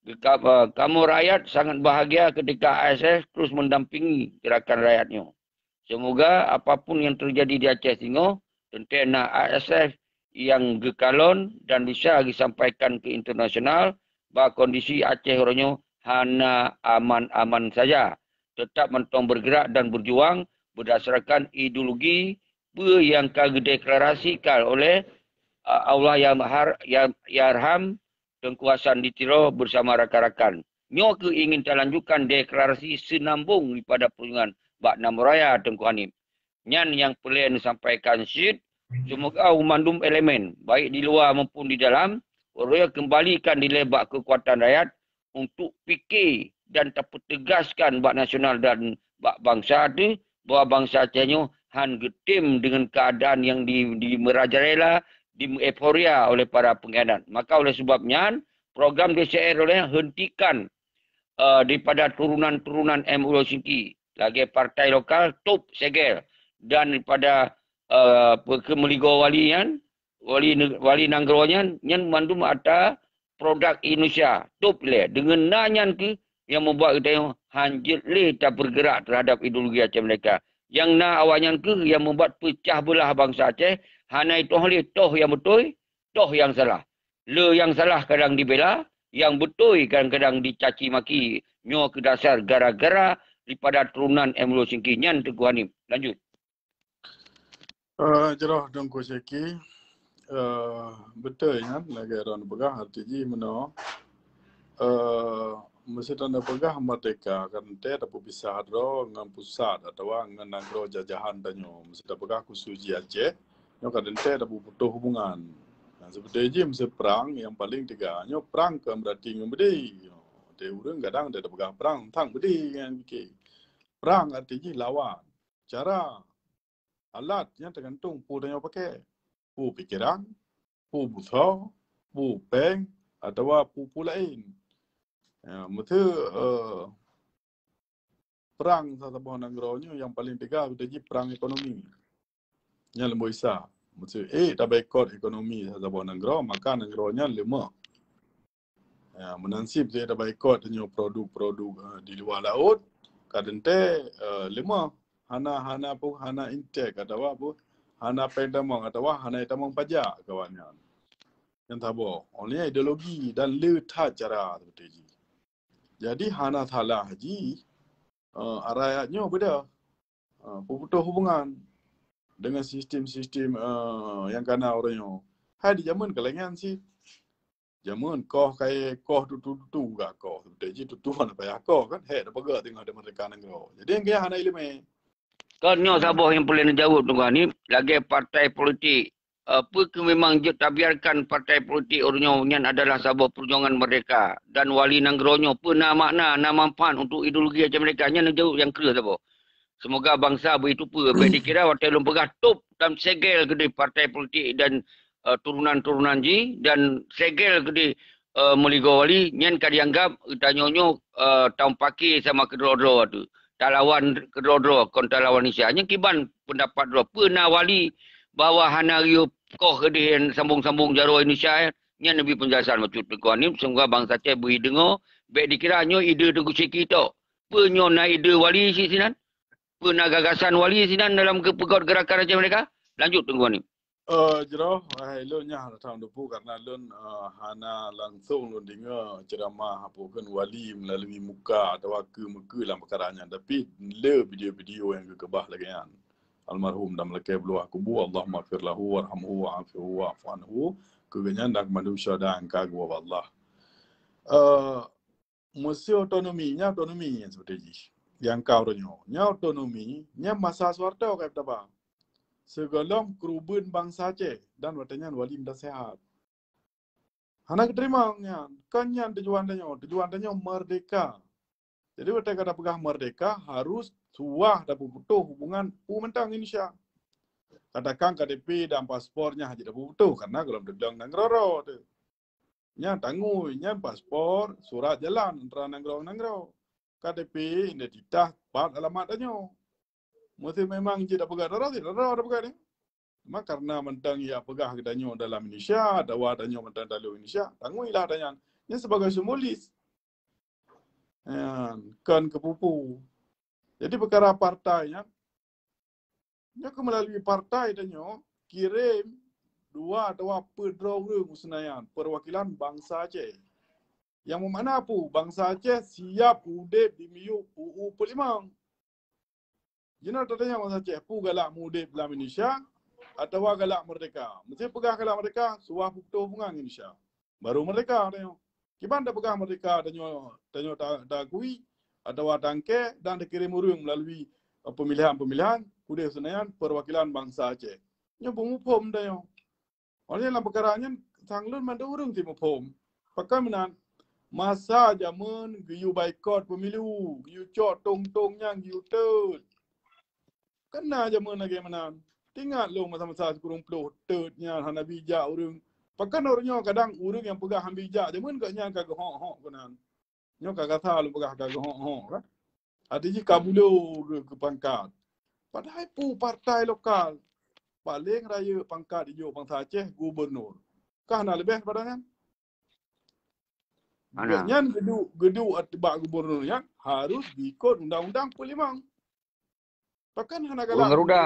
geuka-, eh, kamoe rakyat sangat bahagia ketika A S F terus mendampingi gerakan rakyat nyoe. Semoga apapun yang terjadi di Aceh singoh, teuntée na A S F nyang geukalon dan bisa geusampaikan keu internasional bahwa kondisi Aceh uroe nyoe hana aman-aman saja. Tetap mantong bergerak dan berjuang berdasarkan ideologi peue nyang ka geudeklarasikan oleh, uh, Allah yang har-, yang, Yarham Teungku Hasan di Tiro bersama rakan-rakan. Nyoe keuh ingin talanjutkan deklarasi seunambong daripada perjuangan bak nam raya Teungku Hanif. Nyan nyang peureulée neusampaikan cit, semoga mandum elemen, baik di luwa maupun di dalam, uroe nyoe keumbalikan dilée bak keukuatan rakyat untuk pike dan tapeutegaskan bak nasional dan bak bansa teuh bahwa bansa Aceh nyoe han geutem deungon keuadaan nyang di, di merajalela, di euforia oleh para pengkhianat. Maka oleh sebab nyan, program D C R uroe nyoe hentikan, eh, daripada turunan-turunan M U Helsinki, lagée partai lokal top segel, dan daripada, eh, pe-, keu meuligoe wali nyan, wali neg-, wali nanggroe nyan, nyan mandum atra produk Indonesia, top lé. Deungon na nyan keuh nyang mubuat geutanyoe han jeuet lé tapeurgeurak teuhadap ideologi Aceh Merdeka. Nyang na awaknyan keuh nyang mubuat peucah beulah bansa Aceh, hana itoh lé toh nyang beutôi, toh nyang salah. Le nyang salah kadang dibela, nyang beutôi kadang-kadang dicaci maki. Nyoe keuh dasar gara-gara daripada turunan M U Helsinki nyan, Teungku Hanif. Lanjut. Eh, jroh Teungku Syeki, eh, beutôi nyan lagée droeneuh peugah, arti jih meunoe, eh, meuseuti droeneuh peugah merdeka, ka teuntée tapeupisah droe ngon pusat atawa ngon nanggroe jajahan tanyoe. Meuseuti tapeugah khusus jih Aceh, nyoe ka teuntée tapeuputôh hubungan. Nah, seperti jih meuseu prang nyang paleng teuga. Nyoe prang kon beurati ngon beudé. Watée ureuëng kadang dia tapeugah prang, tang beudé nyan pike. Prang arti jih lawan. Cara alat nyan teugantung peue tanyoe pakai. Peue pikeran, peue busoe, peue péng, atawa peue-peue laén. Ya, meuseu, eh, prang saboh nanggroe nyoe nyang paleng teuga beutôi jih prang ekonomi. Nyan leumbot Isa. Meuseu ék tabaikot ekonomi saboh nanggroe, maka nanggroe nyan leumoh. Ya, meunan cit tabaikot tanyoe produk-produk, eh, di luwa laôt, ka teuntée, eh, leumoh. Hana, hana peue, hana intek atawa peue, hana péng tamong atawa hana tamong pajak keu awaknyan. Nyan saboh. Oleh ideologi dan le that cara seperti jih. Jadi hana salah jih, eh, rakyat nyoe beudôh, eh, peuputôh hubungan dengan sistem-sistem, eh, nyang kana uroe nyoe. Hai di jameun ka lagèe nyan cit. Jameun koh kayèe koh tutu-tutu gak koh. Seutôt jih tutu hana payah koh kan. Hék tapeugah teungoh ada merdeka nanggroe. Jadi nyang kaya hana ileumèe. Kon nyoe saboh nyang peureulèe neujaweueb Teungku Hanif, lagèe partai politik. Eh, peu kheueh memang jeuet tabiarkan partai politik ureueng nyoe nyan adalah saboh peujuangan merdeka dan wali nanggroe nyoe peu na makna, na manfaat untuk ideologi Aceh Merdeka nyan neujaweueb nyang kreueh saboh. Seumoga bansa beuiteupeue, bèk dikira watèe lôn peugah tôb dan segel keudéh partai politik dan, eh, turunan-turunan jih dan segel keudéh, eh, meuligoe wali, nyan ka dianggap geutanyoe nyoe, eh, tameupaké sama keudroe-droe tu. Talawan keudroe-droe, kon talawan Indonesia. Nyan kiban peundapat droe. Peu na wali bahwa hana geuyue koh keudéh sambông-sambông jaroe Indonesia, nyan neubi peunjelasan bacut Teungku Hanif, seumoga bansa Aceh beuideungoe, bèk dikira nyoe ide Teungku Syeki tok. Peu nyoe na ide wali sit sinan? Peu na gagasan wali sinan dalam geupeugöt geurakan Aceh Merdeka? Lanjut Teungku Hanif. Eh, jroh, wahai lôn nyan hana that lôn teupeu karena lôn, eh, hana langsung lôn deungö ceuramah apa kheun wali melalui muka atawa keu meukeue lam peukara nyan. Tapi le video-video nyang geukeubah lagèe nyan. Almarhum dan meulakèe bluah kubu, Allahumma ighfir lahu warhamhu wa'afihu wa'fu anhu. Keu geuhnyan dan keu mandum syuhada nyang ka geuwoe bak Allah. Eh, Meusé otonomi, nyan otonomi nyang seperti jih. Nyang ka uroe nyoe. Nyan otonomi, nyan masa Soeharto ka taba. Sigohlom keureubeuen bansa Aceh dan watèe nyan wali meunaseuhat. Hana geuteurimong nyan. Kon nyan tujuan tanyoe. Tujuan tanyoe merdeka. Jadi watèe ka tapeugah merdeka, harus suah tapeuputoh hubungan peue mantong Indonesia. Katakan K T P dan paspor nyan hana jeuet tapeuputoh karena gohlom teuglong nanggroe tu. Nyan tangui, nyan paspor, surat jalan antara nanggroe-nanggroe. K T P, identitas, pat alamat tanyoe. Meusé memang jeuet tapeugah droe, sit droe tapeugah nyan. Cuma karena mantong ya peugah geutanyoe dalam Indonesia, atawa tanyoe mantong talu Indonesia, tanguilah tanyan. Nyan sebagai simbolis. Nyan, kon keu peue-peue. Jadi peukara partai nyan, nyoe keuh meulalu partai tanyoe kirém dua atawa peuet droe ureueng u Senayan, perwakilan bansa Aceh. Nyang meumakna peue? Bansa Aceh siap udép di miyueb U U empat puluh lima. Jinoe tatanyong bansa Aceh, peue galak meuudép lam Indonesia atawa galak merdeka? Meusé peugah galak merdeka, suah peuputoh hubungan ngon Indonesia. Baru merdeka tanyoe. Kiban tapeugah merdeka tanyoe, tanyoe ta-, taakui atawa taangkée dan takirém ureueng meulalu, eh, pemilihan-pemilihan udép Senayan perwakilan bansa Aceh. Nyoe beumuphom tanyoe. Oleh lam peukara nyan sang lôn mandum ureueng sit muphom. Pakon meunan, masa jameun geuyue baikot pemilu, geuyue cok tong-tong nyan geuyue teuet. Kan na jameun lagée meunan. Teuingat lôn masa-masa sikureueng ploh teuet nyan hana bijak ureueng. Pakon uroe nyoe kadang ureueng nyang peugah han bijak jameun gobnyan ka geuhok-hok keunan. Nyoe ka gata lôn peugah ka geuhok-hok kan. Arti jih ka bulo keu, keu pangkat. Padahai peue partai lokal. Paléng rayeuk pangkat ijok bansa Aceh gubernur. Ka hana leubeh daripada nyan. Hana. Nyan geuduek, geuduek at-, bak gubernur nyan harus diikot undang-undang empat puluh lima. Pakon hana galak Ureueng Garuda.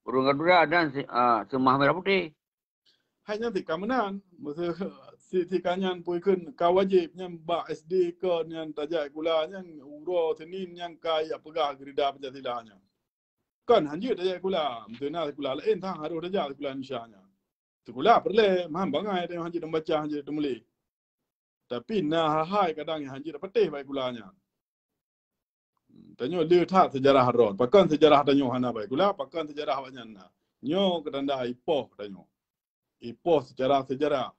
Ureueng Garuda dan si, ah, Seumah Merah Putih. Hai nyan sit ka meunan. Masa sit, sit ka nyan pue kheun ka wajéb nyan bak S D ka nyan tajak sikula nyan uroe Senin nyan ka jak peugah geurida Pancasila nyan. Kon han jeuet tajak sikula, meuteuna sikula laén sang harôh tajak sikula Indonesia nyan. Sikula peureulée, meuhan bangai tanyoe han jeuet membaca, han jeuet teumuléh. Tapi na hai-hai kadang nyang han jeuet tapatéh bak sikula nyan. Tanyoe le that seujarah droe. Pakon seujarah tanyoe hana bak sikula, pakon seujarah awaknyan na. Nyoe keutanda ipoh tanyoe. Ipoh seucara seujarah.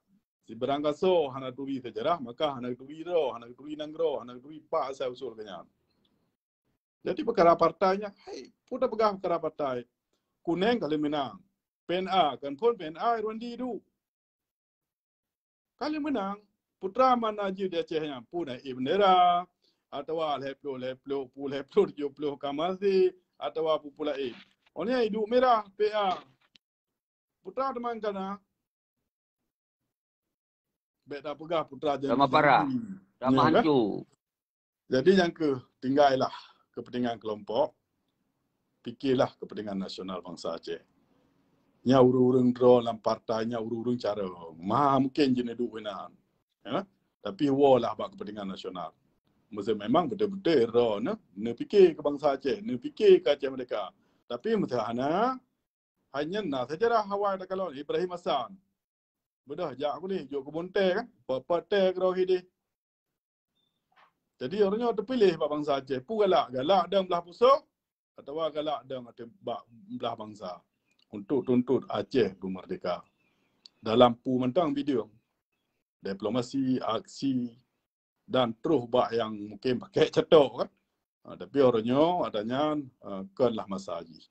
Sibarang gasoe hana turi seujarah, maka hana turi droe, hana turi nanggroe, hana turi pat asai usul geuhnyan. Jadi peukara partai nyan, hai, peue tapeugah peukara partai. Kuneng ka lheueh meunang. P N A, kan phon P N A Irwandi duek. Ka lheueh meunang, putra mana jeuet di Aceh nyan, peue na ék bendera, atawa lhée ploh, lhée ploh, peue lhée ploh, tujoh ploh ka maséh, atawa peue-peue laén. Oh nyan iduek mirah, P A. Putra teuma ka na. Bék tapeugah putra janji. Sama parah. Sama hanco. Jadi nyang keuh, tinggailah kepentingan kelompok, pikirlah kepentingan nasional bansa Aceh. Nyan ureueng-ureueng droe lam partai nyan ureueng-ureueng carông. Ma mungken jeuet neuduek inan. Ya? Tapi woe lah bak kepentingan nasional. Meusé memang beutôi-beutôi droe neu, neupike keu bansa Aceh, neupike keu Aceh Merdeka. Tapi meusé hana, hai nyan na seujarah awai takalon Ibrahim Hasan. Beudôh jak kudeh, jok keu Bonte kan. Peuet-peuet tée keudroe hideh. Jadi, ureuëng nyoe teupiléh bak bansa Aceh. Peue galak, galak dong blah pusong, atawa galak dong ateueh bak blah bansa. Untuk tuntot Aceh beumeurdeka. Dalam peue mantong bideueng. Diplomasi, aksi, dan troh bak nyang mungkin pakai cetok kan. Ha, tapi ureuëng nyoe, atanyan, ha, kon lah masa jih.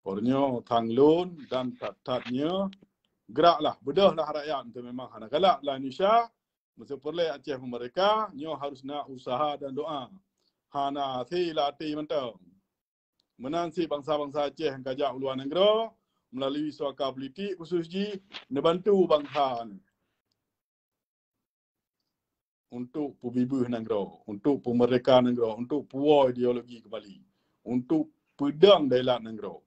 Ureuëng nyoe thang lôn dan that-that nyoe, geraklah, beudôhlah rakyat untuk memang hana galak lam Indonesia, meuseuperlée Aceh beumeurdeka, nyoe harus na usaha dan doa. Hana hase lam até mantong. Meunan cit bansa-bansa Aceh nyang ka jak u luwa nanggroe, meulalu suaka politik khusus jih, neubantu bansa nyoe untuk peubibeuh nanggroe, untuk peumeurdeka nanggroe, untuk puwoe ideologi keumbali, untuk peudong dailat nanggroe.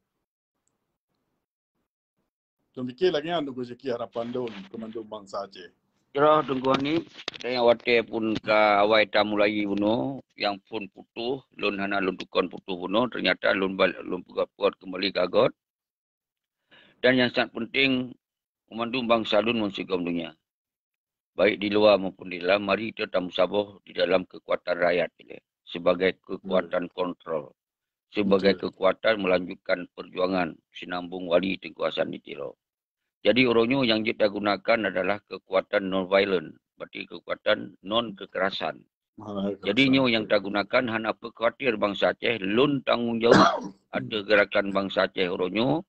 Lôn pike lagée nyan, Teungku Zaki, harapan lôn keu mandum bansa Aceh. Jroh Teungku Hanif, dan nyang watée pun ka awai tamulai bunoe, nyang phon putôh, lôn hana lôn tukon putôh bunoe, teunyata lôn bal-, lôn peugah-peugah keumbali ka göt. Dan nyang sangat penting, keu mandum bansa lôn ngon sigom donya, baik di luwa maupun di dalam, mari kita tameusaboh di dalam kekuatan rakyat ilée, sebagai kekuatan kontrol, sebagai kekuatan melanjutkan perjuangan sinambong wali Teungku Hasan di Tiro. Jadi, uroe nyoe nyang jeuet tagunakan adalah kekuatan non violent, berarti kekuatan non kekerasan. Jadi, nyoe nyang tagunakan, hana peukhawatiran bansa Aceh, lôn tanggong jaweueb ateueh geurakan bansa Aceh uroe nyoe.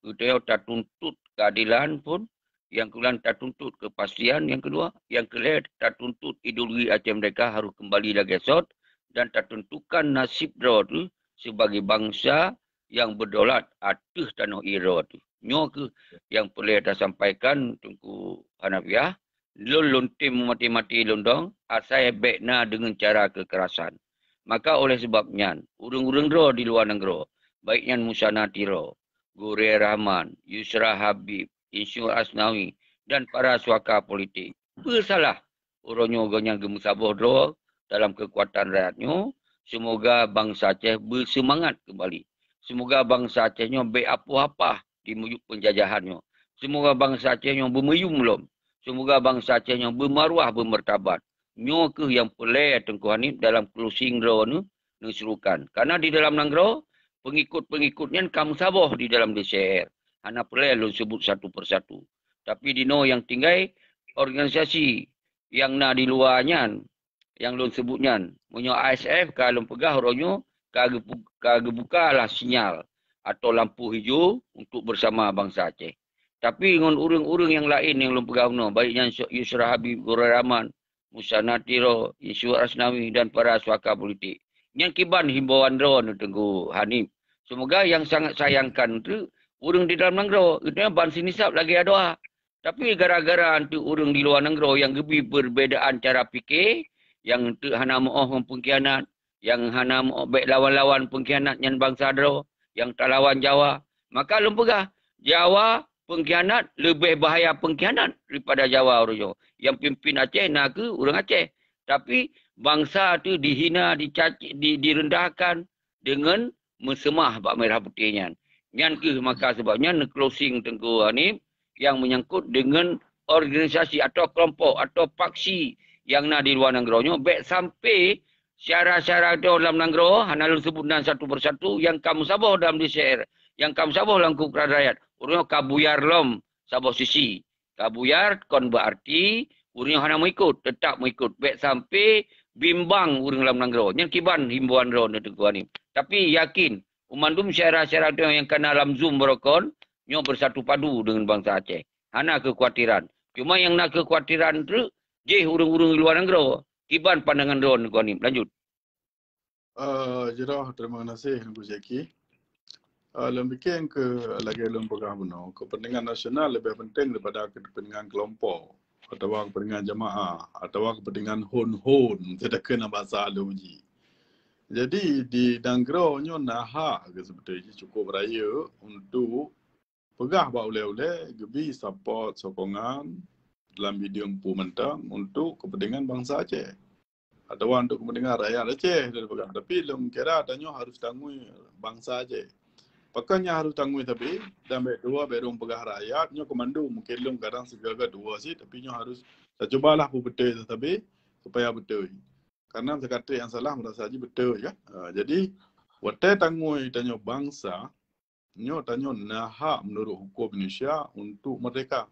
Geutanyoe tatuntut keadilan pun, nyang keudua tatuntut kepastian, nyang keudua, nyang keulhée tatuntut ideologi Aceh Merdeka harôh keumbali lagée sot dan tatentukan nasib droe teuh sibagai bansa nyang beudaulat ateueh tanoh ie droe teuh. Nyoe kheueh nyang peureulée tasampaikan Teungku Hanafiah. Lôn, lôn tem meumaté-maté lôn dong, asai bék na deungon cara keukerasan. Maka oleh sabab nyan, ureuëng-ureuëng droe di luwa nanggroe, baik nyan Musana Tiro, Gurée Rahman, Yusra Habib, Insyur Asnawi, dan para suaka politik, peue salah uroe nyoe gobnyan geumeusaboh droe dalam keukuatan rakyat nyoe? Seumoga bansa Aceh beuseumangat keumbali. Seumoga bansa Aceh nyoe bék apoh-apah di miyueb peunjajahan nyoe. Seumoga bansa Aceh nyoe beumeuyum lom. Seumoga bansa Aceh nyoe beumaruah, beumeurtabat. Nyoe kheueh nyang peureulée Teungku Hanif dalam closing droe neu-, neuserukan. Karena di dalam nanggroe, peungikot-peungikot nyan ka meusaboh di dalam D C R. Hana peureulée lôn seubut satu persatu. Tapi di noe nyang tinggai, organisasi nyang na di luwa nyan, nyang lôn seubut nyan. Meunyoe I S F ka lôn peugah uroe nyoe, ka geupu-, ka geubuka lah sinyal atau lampu hijau untuk bersama bansa Aceh. Tapi ngon ureuëng-ureuëng nyang laén nyang lôn peugah bunoe, baik nyan Yusra Habib, Gurée Rahman, Musana Tiro, Insyur Asnawi, dan para suaka politik. Nyan kiban himbauan droe neu Teungku Hanif. Seumoga nyang sangat sayangkan tu ureuëng di dalam nanggroe, itu ban sinisab lagée adoa. Tapi gara-gara anteuk ureuëng di luwa nanggroe nyang geubri perbedaan cara pike, nyang anteuk hana meuoh ngon peungkhianat, nyang hana meuoh bék lawan-lawan peungkhianat nyan bansa droe, nyang talawan Jawa, maka lôn peugah, Jawa peungkhianat leubeh bahaya peungkhianat daripada Jawa uroe nyoe. Nyang pimpin Aceh na kheueh ureuëng Aceh. Tapi bansa tu dihina, dicaci, di, direndahkan deungon meuseumah bak merah putéh nyan. Nyan kheueh maka sabab nyan neuclosing Teungku Hanif nyang meunyangkot deungon organisasi atau keulompok atau paksi nyang na di luwa nanggroe nyoe, bék sampai syara-syara droe lam nanggroe, hana lôn seubut nan satu persatu, nyang ka meusaboh dalam D C R, nyang ka meusaboh lam keukuatan rakyat, ureuëng nyoe ka buyar lom saboh sisi. Ka buyar kon beuarti ureuëng nyoe hana meuikot, teutap meuikot. Bék sampai bimbang ureuëng lam nanggroe. Nyan kiban himbauan droe neu Teungku Hanif. Tapi yakin, u mandum syara-syara droe nyang ka na lam Zoom baroe kon, nyoe beusatu padu deungon bansa Aceh. Hana keukuatiran. Cuma nyang na keukuatiran treuk, jih ureuëng-ureuëng di luwa nanggroe. Kiban pandangan droe neu Teungku Hanif. Lanjut. Eh, jroh, terima kasih Teungku Zaki. Eh, lôn pike keu lagée lôn peugah bunoe, kepentingan nasional leubeh penting daripada kepentingan kelompok atawa kepentingan jamaah atawa kepentingan hon-hon, teuka na basa lôn jih. Jadi di nanggroe nyoe na hak ke seubeutoi jih cukup rayeuk untuk peugah bak ulée-ulée geubi support, sokongan dalam bideueng peue mantong untuk kepentingan bansa Aceh atawa untuk kepentingan rakyat Aceh, dia peugah. Tapi lôn kira tanyoe harus tangui bansa Aceh. Pakon nyang harus tangui sabe, dan bèk dua, bèk dong peugah rakyat, nyoe keu mandum mungken lôn kadang sigaga dua sit, tapi nyoe harus tacubalah peubeutôi sabe supaya beutôi. Karena teuka trép nyang salah meurasa jih beutôi kan. Ha, jadi watèe tangui tanyoe bansa, nyoe tanyoe na hak meunurot huköm Indonesia untuk merdeka.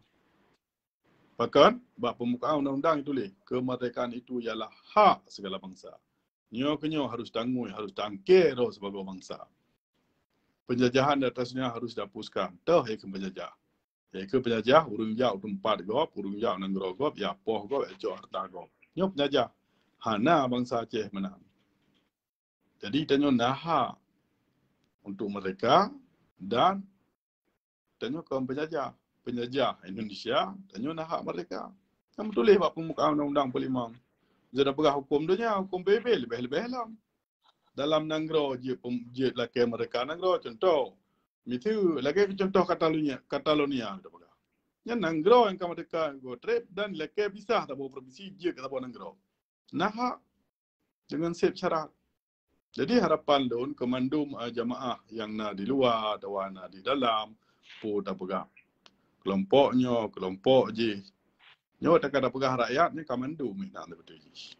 Pakon bak peumukaan undang-undang ituléh, kemerdekaan itu ialah hak segala bangsa. Nyoe keu nyoe harus tangui, harus tangke roh sibagoe bansa. Penjajahan di atas nyoe harus dihapuskan. Toh hai keu penjajah. Hai keu penjajah, ureueng jak u teumpat gob, ureueng jak u nanggroe gob, jak poh gob, jak cok hareuta gob. Nyoe penjajah. Hana bansa Aceh meunan. Jadi tanyoe na hak untuk merdeka dan tanyoe kon penjajah. Penjajah Indonesia, tanyoe na hak merdeka. Nyang meutuléh bak peumukaan undang-undang peulimong. Jeuet peugah huköm donya, huköm P B B leubeh-leubeh lom. Dalam nanggroe jeuet pem-, jeuet lakèe merdeka nanggroe. Contoh, miseue lagèe contoh Catalonia, Catalonia tapeugah. Nyan nanggroe nyang ka merdeka goe trép dan lakèe pisah saboh provinsi jeuet keu saboh nanggroe. Na hak deungon sép syarat. Jadi harapan lôn keu mandum, eh, jamaah nyang na di luwa atawa na di dalam, peue tapeugah, keulompok nyoe, keulompok jih. Nyoe teuka tapeugah rakyat nyoe ka mandum inan beutôi jih.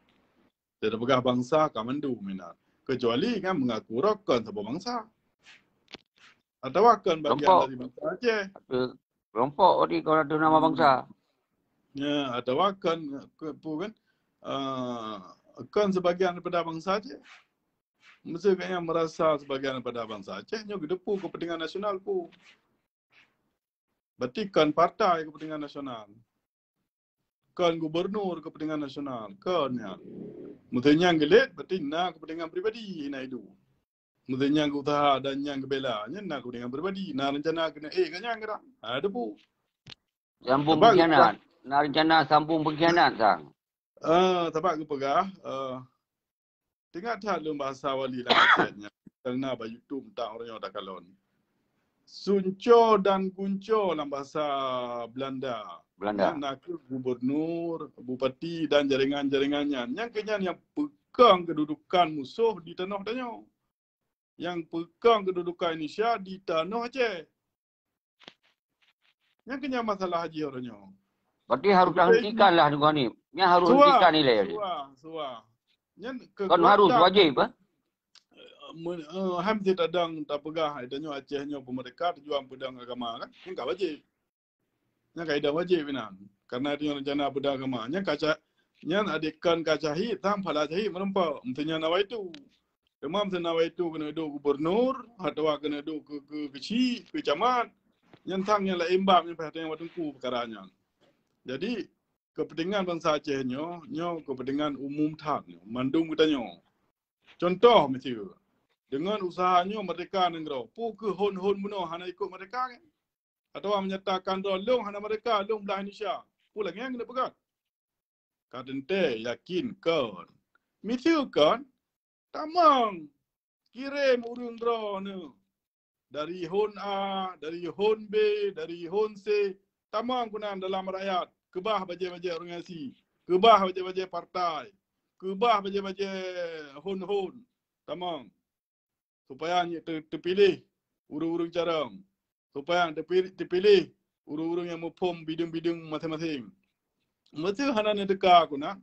Teuka tapeugah bansa ka mandum inan. Keucuali nyan meungaku droe kon saboh bansa. Atawa kon bagian dari bansa Aceh. Kelompok tadi kau ada nama bangsa. Ya, atawa kon, ke-, apa kan, ah, kon sebagian daripada bansa Aceh. Mesti kayaknya merasa sebagian daripada bansa Aceh, nyoe geuteupeue kepentingan nasional pu. Berarti kon partai kepentingan nasional. Kon gubernur kepentingan nasional. Kon nyan. Mesti nyang geulet, berarti na kepentingan pribadi na idu. Mesti nyang geusaha dan nyang geubela, nyan na kepentingan pribadi. Na rencana keuneuk ék ngon nyang geurang. Ha, teupeue. Sambung pengkhianat. Na rencana sambung pengkhianat, sang. Ah, sabab geupeugah, ah, teuingat that lôn bahasa wali lam kaset nyan. Karena bak YouTube tak orang yang takalon. Sunco dan gunco lam bahasa Belanda. Belanda. Nyan na kheueh gubernur, bupati dan jaringan-jaringan nyan. Nyang keu nyan nyang peukong keududukan musoh di tanoh tanyoe. Nyang peukong keududukan Indonesia di tanoh Aceh. Nyang keu nyan masalah jih uroe nyoe. Berarti harus dihentikan lah, Teungku Hanif. Nyan harus hentikan nilai. Suwa, suwa. Nyan keu kon harus, wajib, eh? Men-, eh, hai meusti tadong tapeugah, tanyoe Aceh nyoe peumeurdeka tujuan peudong agama kan? Nyan ka wajib. Nyan kaidah wajib inan. Karena tanyoe rencana peudong agama. Nyan ka ca-, nyan adak kon ka syahid, sang phala syahid meureumpok. Meusti nyan awai tu. Teuma meusti awai tu keuneuk duek gubernur, atawa keuneuk duek keu, keu, keu chik, keu camat. Nyan sang nyan laén bab nyan payah tanyong bak teungku peukara nyan. Jadi, kepentingan bansa Aceh nyoe, nyoe kepentingan umum that nyoe. Mandum geutanyoe. Contoh miseue, deungon usaha nyoe meurdeka nanggroe, peu kheueh hon-hon bunoe hana ikot meurdeka kan? Atawa menyatakan droe lôn hana meurdeka, lôn blah Indonesia. Peu lagèe nyan keuneuk peugah? Ka teuntèe yakin kon. Miseue kon, tamong kirém ureueng droeneuh. Dari hon A, dari hon B, dari hon C, tamong keunan dalam rakyat. Keubah bajèe-bajèe organisasi, keubah bajèe-bajèe partai, keubah bajèe-bajèe hon-hon. Tamong. Supaya nyoe teu-, teupiléh ureueng-ureueng carông. Supaya teupi-, teupiléh ureueng-ureueng nyang muphom bideueng-bideueng maséng-maséng. Meuseu hana neuteuka keunan,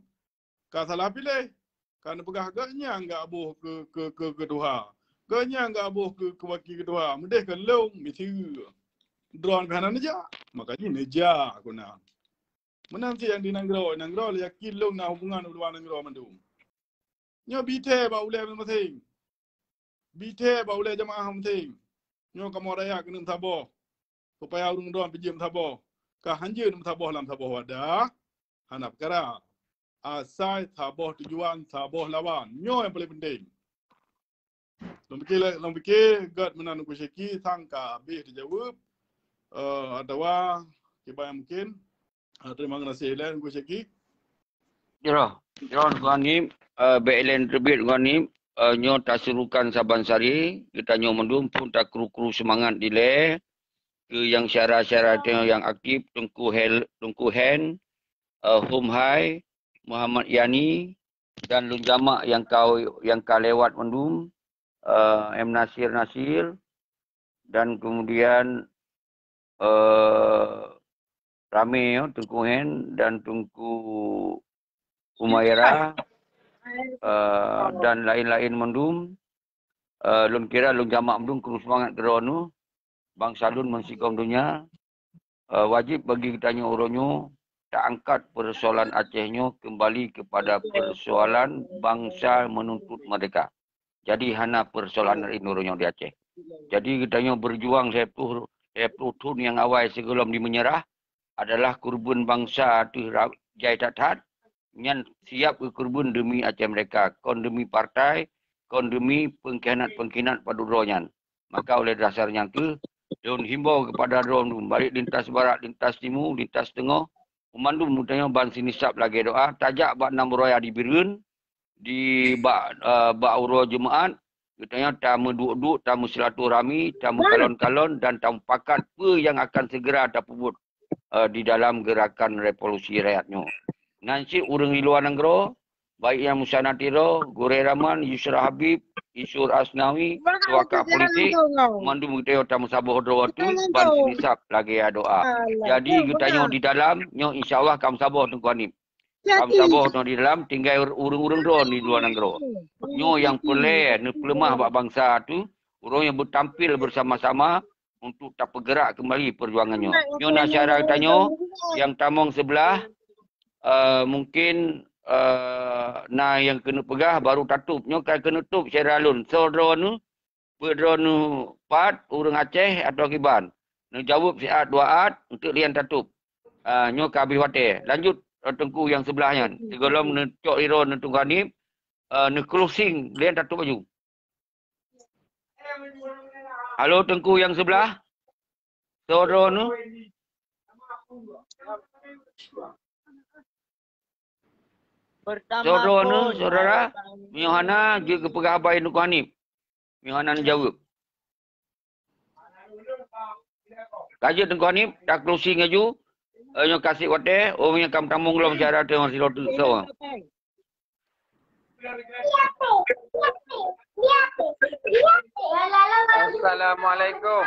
ka salah piléh. Ka neupeugah geuh nyang geuboh keu, keu, keu, keu tuha. Geuh nyang geuboh keu, keu waki keu tuha. Meudeh keu lôn miseue. Droeneuh pih hana neujak. Maka jih neujak keunan. Meunan cit nyang di nanggroe, nanggroe yakin lôn na hubungan u luwa nanggroe mandum. Nyoe bithèe bak ulèe maséng-maséng. Bithèe bak ulèe jamaah maséng. Nyoe kamoe rakyat keuneuk meusaboh. Supaya ureueng droe pih jeuet meusaboh. Ka hanjeuet meusaboh lam saboh wadah, hana peukara. Asai saboh tujuan, saboh lawan. Nyoe nyang paleng penting. Lôn pike, lôn pike, gèt meunan Teungku Syeki, sang ka habéh teujaweueb, eh, atawa kiban nyang mungken. Eh, terima kasih, Len, Teungku Syeki. Jroh, jroh Teungku Hanif, eh, bèk lén teubiet Teungku Hanif, eh, nyoe tasurukan saban sari, geutanyoe mandum phon takru-kru seumangat dilèe, keu nyang syedara-syedara tanyoe nyang aktif, Teungku Hel-, Teungku Hen, eh, Hom Hai, Muhammad Yani, dan lôn jamak nyang ka, nyang ka lewat mandum, eh, M Nasir Nasir, dan kemudian, eh, ramé, ya, Teungku Hen dan Teungku Umaira, eh, dan lain-lain mandum. Eh, lôn kira lôn jamak mandum keu seumangat keudroe nyoe, bansa lôn meusigom donya, eh, wajéb bagi geutanyoe uroe nyoe taangkat peusoalan Aceh nyoe keumbali keupada peusoalan bansa meununtut merdeka. Jadi hana peusoalan laén uroe nyoe di Aceh. Jadi geutanyoe beujuang lhèe ploh, lhèe ploh thon nyang awai sigohlom jimeunyeurah adalah keureubeuen bansa teuh ra-, jai that-that, nyan siap geukeureubeuen deumi Aceh merdeka, kon deumi partai, kon deumi peungkhianat-peungkhianat padub droe nyan. Maka oleh dasar nyan kheueh, lôn himbau keupada droeneuh, baik lintas barat, lintas timu, lintas teungoh, meumandum geutanyoe ban sinisab lagèe doa, tajak bak nam raya di Bireuen, di bak, eh, bak uroe Jumaat, geutanyoe tameuduek-duek, tameusilaturahmi, tameukalon-kalon, dan tamupakat peue nyang akan segera tapeubuet, eh, di dalam gerakan revolusi rakyat nyoe. Nan cit ureueng di luwa nanggroe, baik nyang Musa Natiro, Gurèe Rahman, Yusra Habib, Isur Asnawi, suaka politik, mandum geutanyoe tameusaboh droe teuh ban sinisab lagèe doa. Jadi geutanyoe di dalam nyoe insya Allah ka meusaboh Teungku Hanif. Ka meusaboh nyoe di dalam, tinggai ureueng-ureueng droe di luwa nanggroe. Nyoe nyang peureulèe neupeuleumah bak bansa teuh, ureueng nyang beutampil beusama-sama untuk tapeugerak keumbali peujuangan nyoe. Nyoe na syedara geutanyoe nyang tamong seublah, eh, mungkin, eh, na nyang keuneuk peugah baru tatôb. Nyoe ka keuneuk tôb syedara lôn. Soe droeneuh, peue droeneuh, pat, ureueng Aceh atawa kiban? Neujaweueb siat dua at, eunteuk lian tatôb. Ah, nyoe ka habéh watèe. Lanjut, eh, teungku nyang seublah nyan. Sigohlom neucok sidroe neuh Teungku Hanif, eh, neuclosing, lian tatôb laju. Halo, teungku nyang seublah. Soe droeneuh? Soe droeneuh, syedara? Meunyoe hana, jeuet geupeugah haba Teungku Hanif. Meunyoe hana neujaweueb. Ka jeuet Teungku Hanif, ta-closing laju. Eh, nyoe ka sép watèe, oh, nyang ka meutamong lom syedara teuh sidroe teuh soe. Assalamualaikum.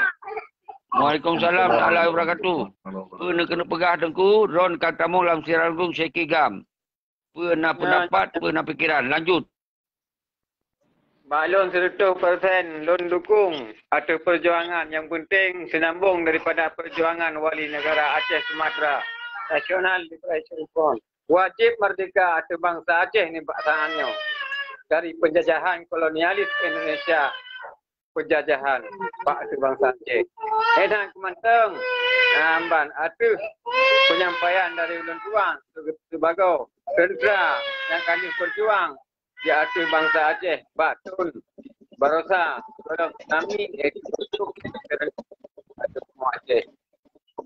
Waalaikumsalam warahmatullahi wabarakatuh. Peue neukeuneuk peugah Teungku, droeneuh ka tamong lam siaran langsung Syekh Kigam. Peue na peundapat, peue na pikeran. Lanjut. Bak lôn sireutoh persen lôn dukung ateueh peujuangan nyang peunteng seunambong daripada peujuangan wali neugara Aceh Sumatra nasional di Syarifon. Wajéb merdeka ateueh bansa Aceh nibak saat nyoe dari penjajahan kolonialis Indonesia, penjajahan bak ateueh bansa Aceh. Enang keumantong, amban ateueh penyampaian dari ulôn tuan sibagoe teuntera nyang ka lheueh berjuang di ateueh bansa Aceh bak thon barosa sebelum tsunami, iaitu untuk Aceh.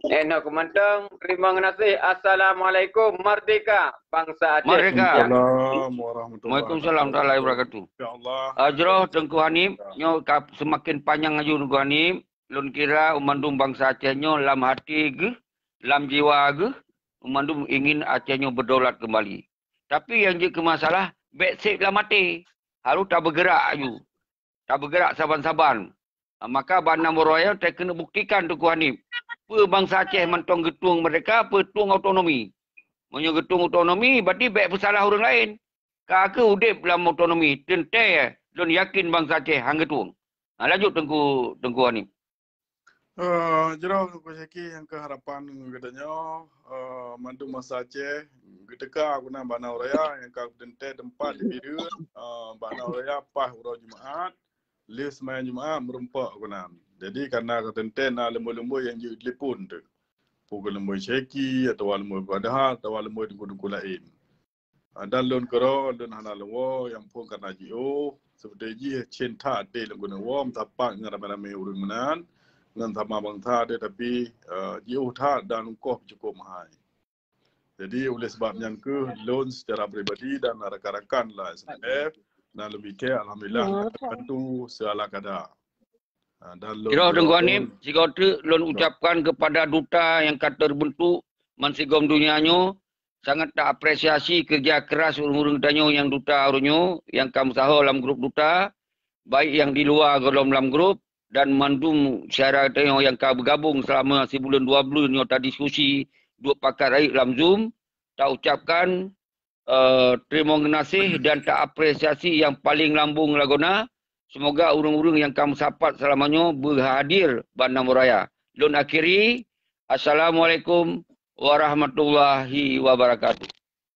Enong keumantong, terima kasih. Assalamualaikum, merdeka bansa Aceh. Merdeka. Waalaikumsalam warahmatullahi wabarakatuh. Waalaikumsalam warahmatullahi wabarakatuh. Insya Allah. Ah, jroh Teungku Hanif, nyoe ka seumaken panyang laju Teungku Hanif. Lôn kira mandum bansa Aceh nyoe lam até geuh, lam jiwa geuh, mandum ingin Aceh nyoe beudaulat keumbali. Tapi nyang jeuet keu masalah, bèk sép lam até. Harôh tabeugerak laju. Tabeugerak saban-saban. Maka bak nam uroe nyoe takeuneuk buktikan Teungku Hanif. Peue bansa Aceh mantong geutueng merdeka, peue tueng otonomi. Meunyoe geutueng otonomi, berarti bèk peusalah ureueng laén. Ka kheueh udép lam otonomi, teuntèe lôn yakin bansa Aceh han geutueng. Ha, lanjut Teungku, Teungku Hanif. Eh, jroh Teungku Syaki nyang keu harapan geutanyoe, eh, mandum bansa Aceh geuteuka keunan bak nam raya nyang ka geuteuntèe teumpat di Bireuen, eh, bak nam raya paih uroe Jumaat, lheueh seumayang Jumaat meurumpok keunan. Jadi, kana geuteuntèe na leumboi-leumboi nyang jeuet telepon teuh. Peue keu leumboi Syaki, atawa leumboi Badha, atawa leumboi teungku-teungku laén. Ah, dan lôn keudroe, lôn hana lôn woe, nyang phôn kana jiôh, seperti jih cen that até lôn keuneuk woe, meusapat ngon ramé-ramé ureueng meunan, ngon sama bansa teuh, tapi, eh, jiôh that dan ongkoh cukup mahai. Jadi, oleh sebab nyan kheueh lôn secara peribadi dan rakan-rakan lam S N F, dan lôn pikir, alhamdulillah, bantu seala kada. Ha, dan lôn Jroh Teungku Hanif, sigoe teuk lôn ucapkan keupada duta nyang ka teubeuntuk bansigom donya nyoe, sangat ta-apresiasi keureuja keuras ureueng-ureueng tanyoe nyang duta uroe nyoe, nyang ka meusaho lam grup duta, baik nyang di luwa gohlom lam grup, dan mandum syedara tanyoe nyang ka beugabong selama sibuleuen dua buleuen nyoe tadiskusi duek pakat rayeuk lam Zoom, taucapkan eh, teurimong geunaséh dan taapresiasi nyang paleng lambong lagoena. Seumoga ureuëng-ureuëng nyang ka meusapat seulama nyoe beuhadir bak Namo Raya. Lôn akhiri, Assalamualaikum warahmatullahi wabarakatuh.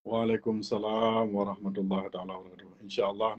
Waalaikumsalam warahmatullahi taala wabarakatuh. Insya Allah.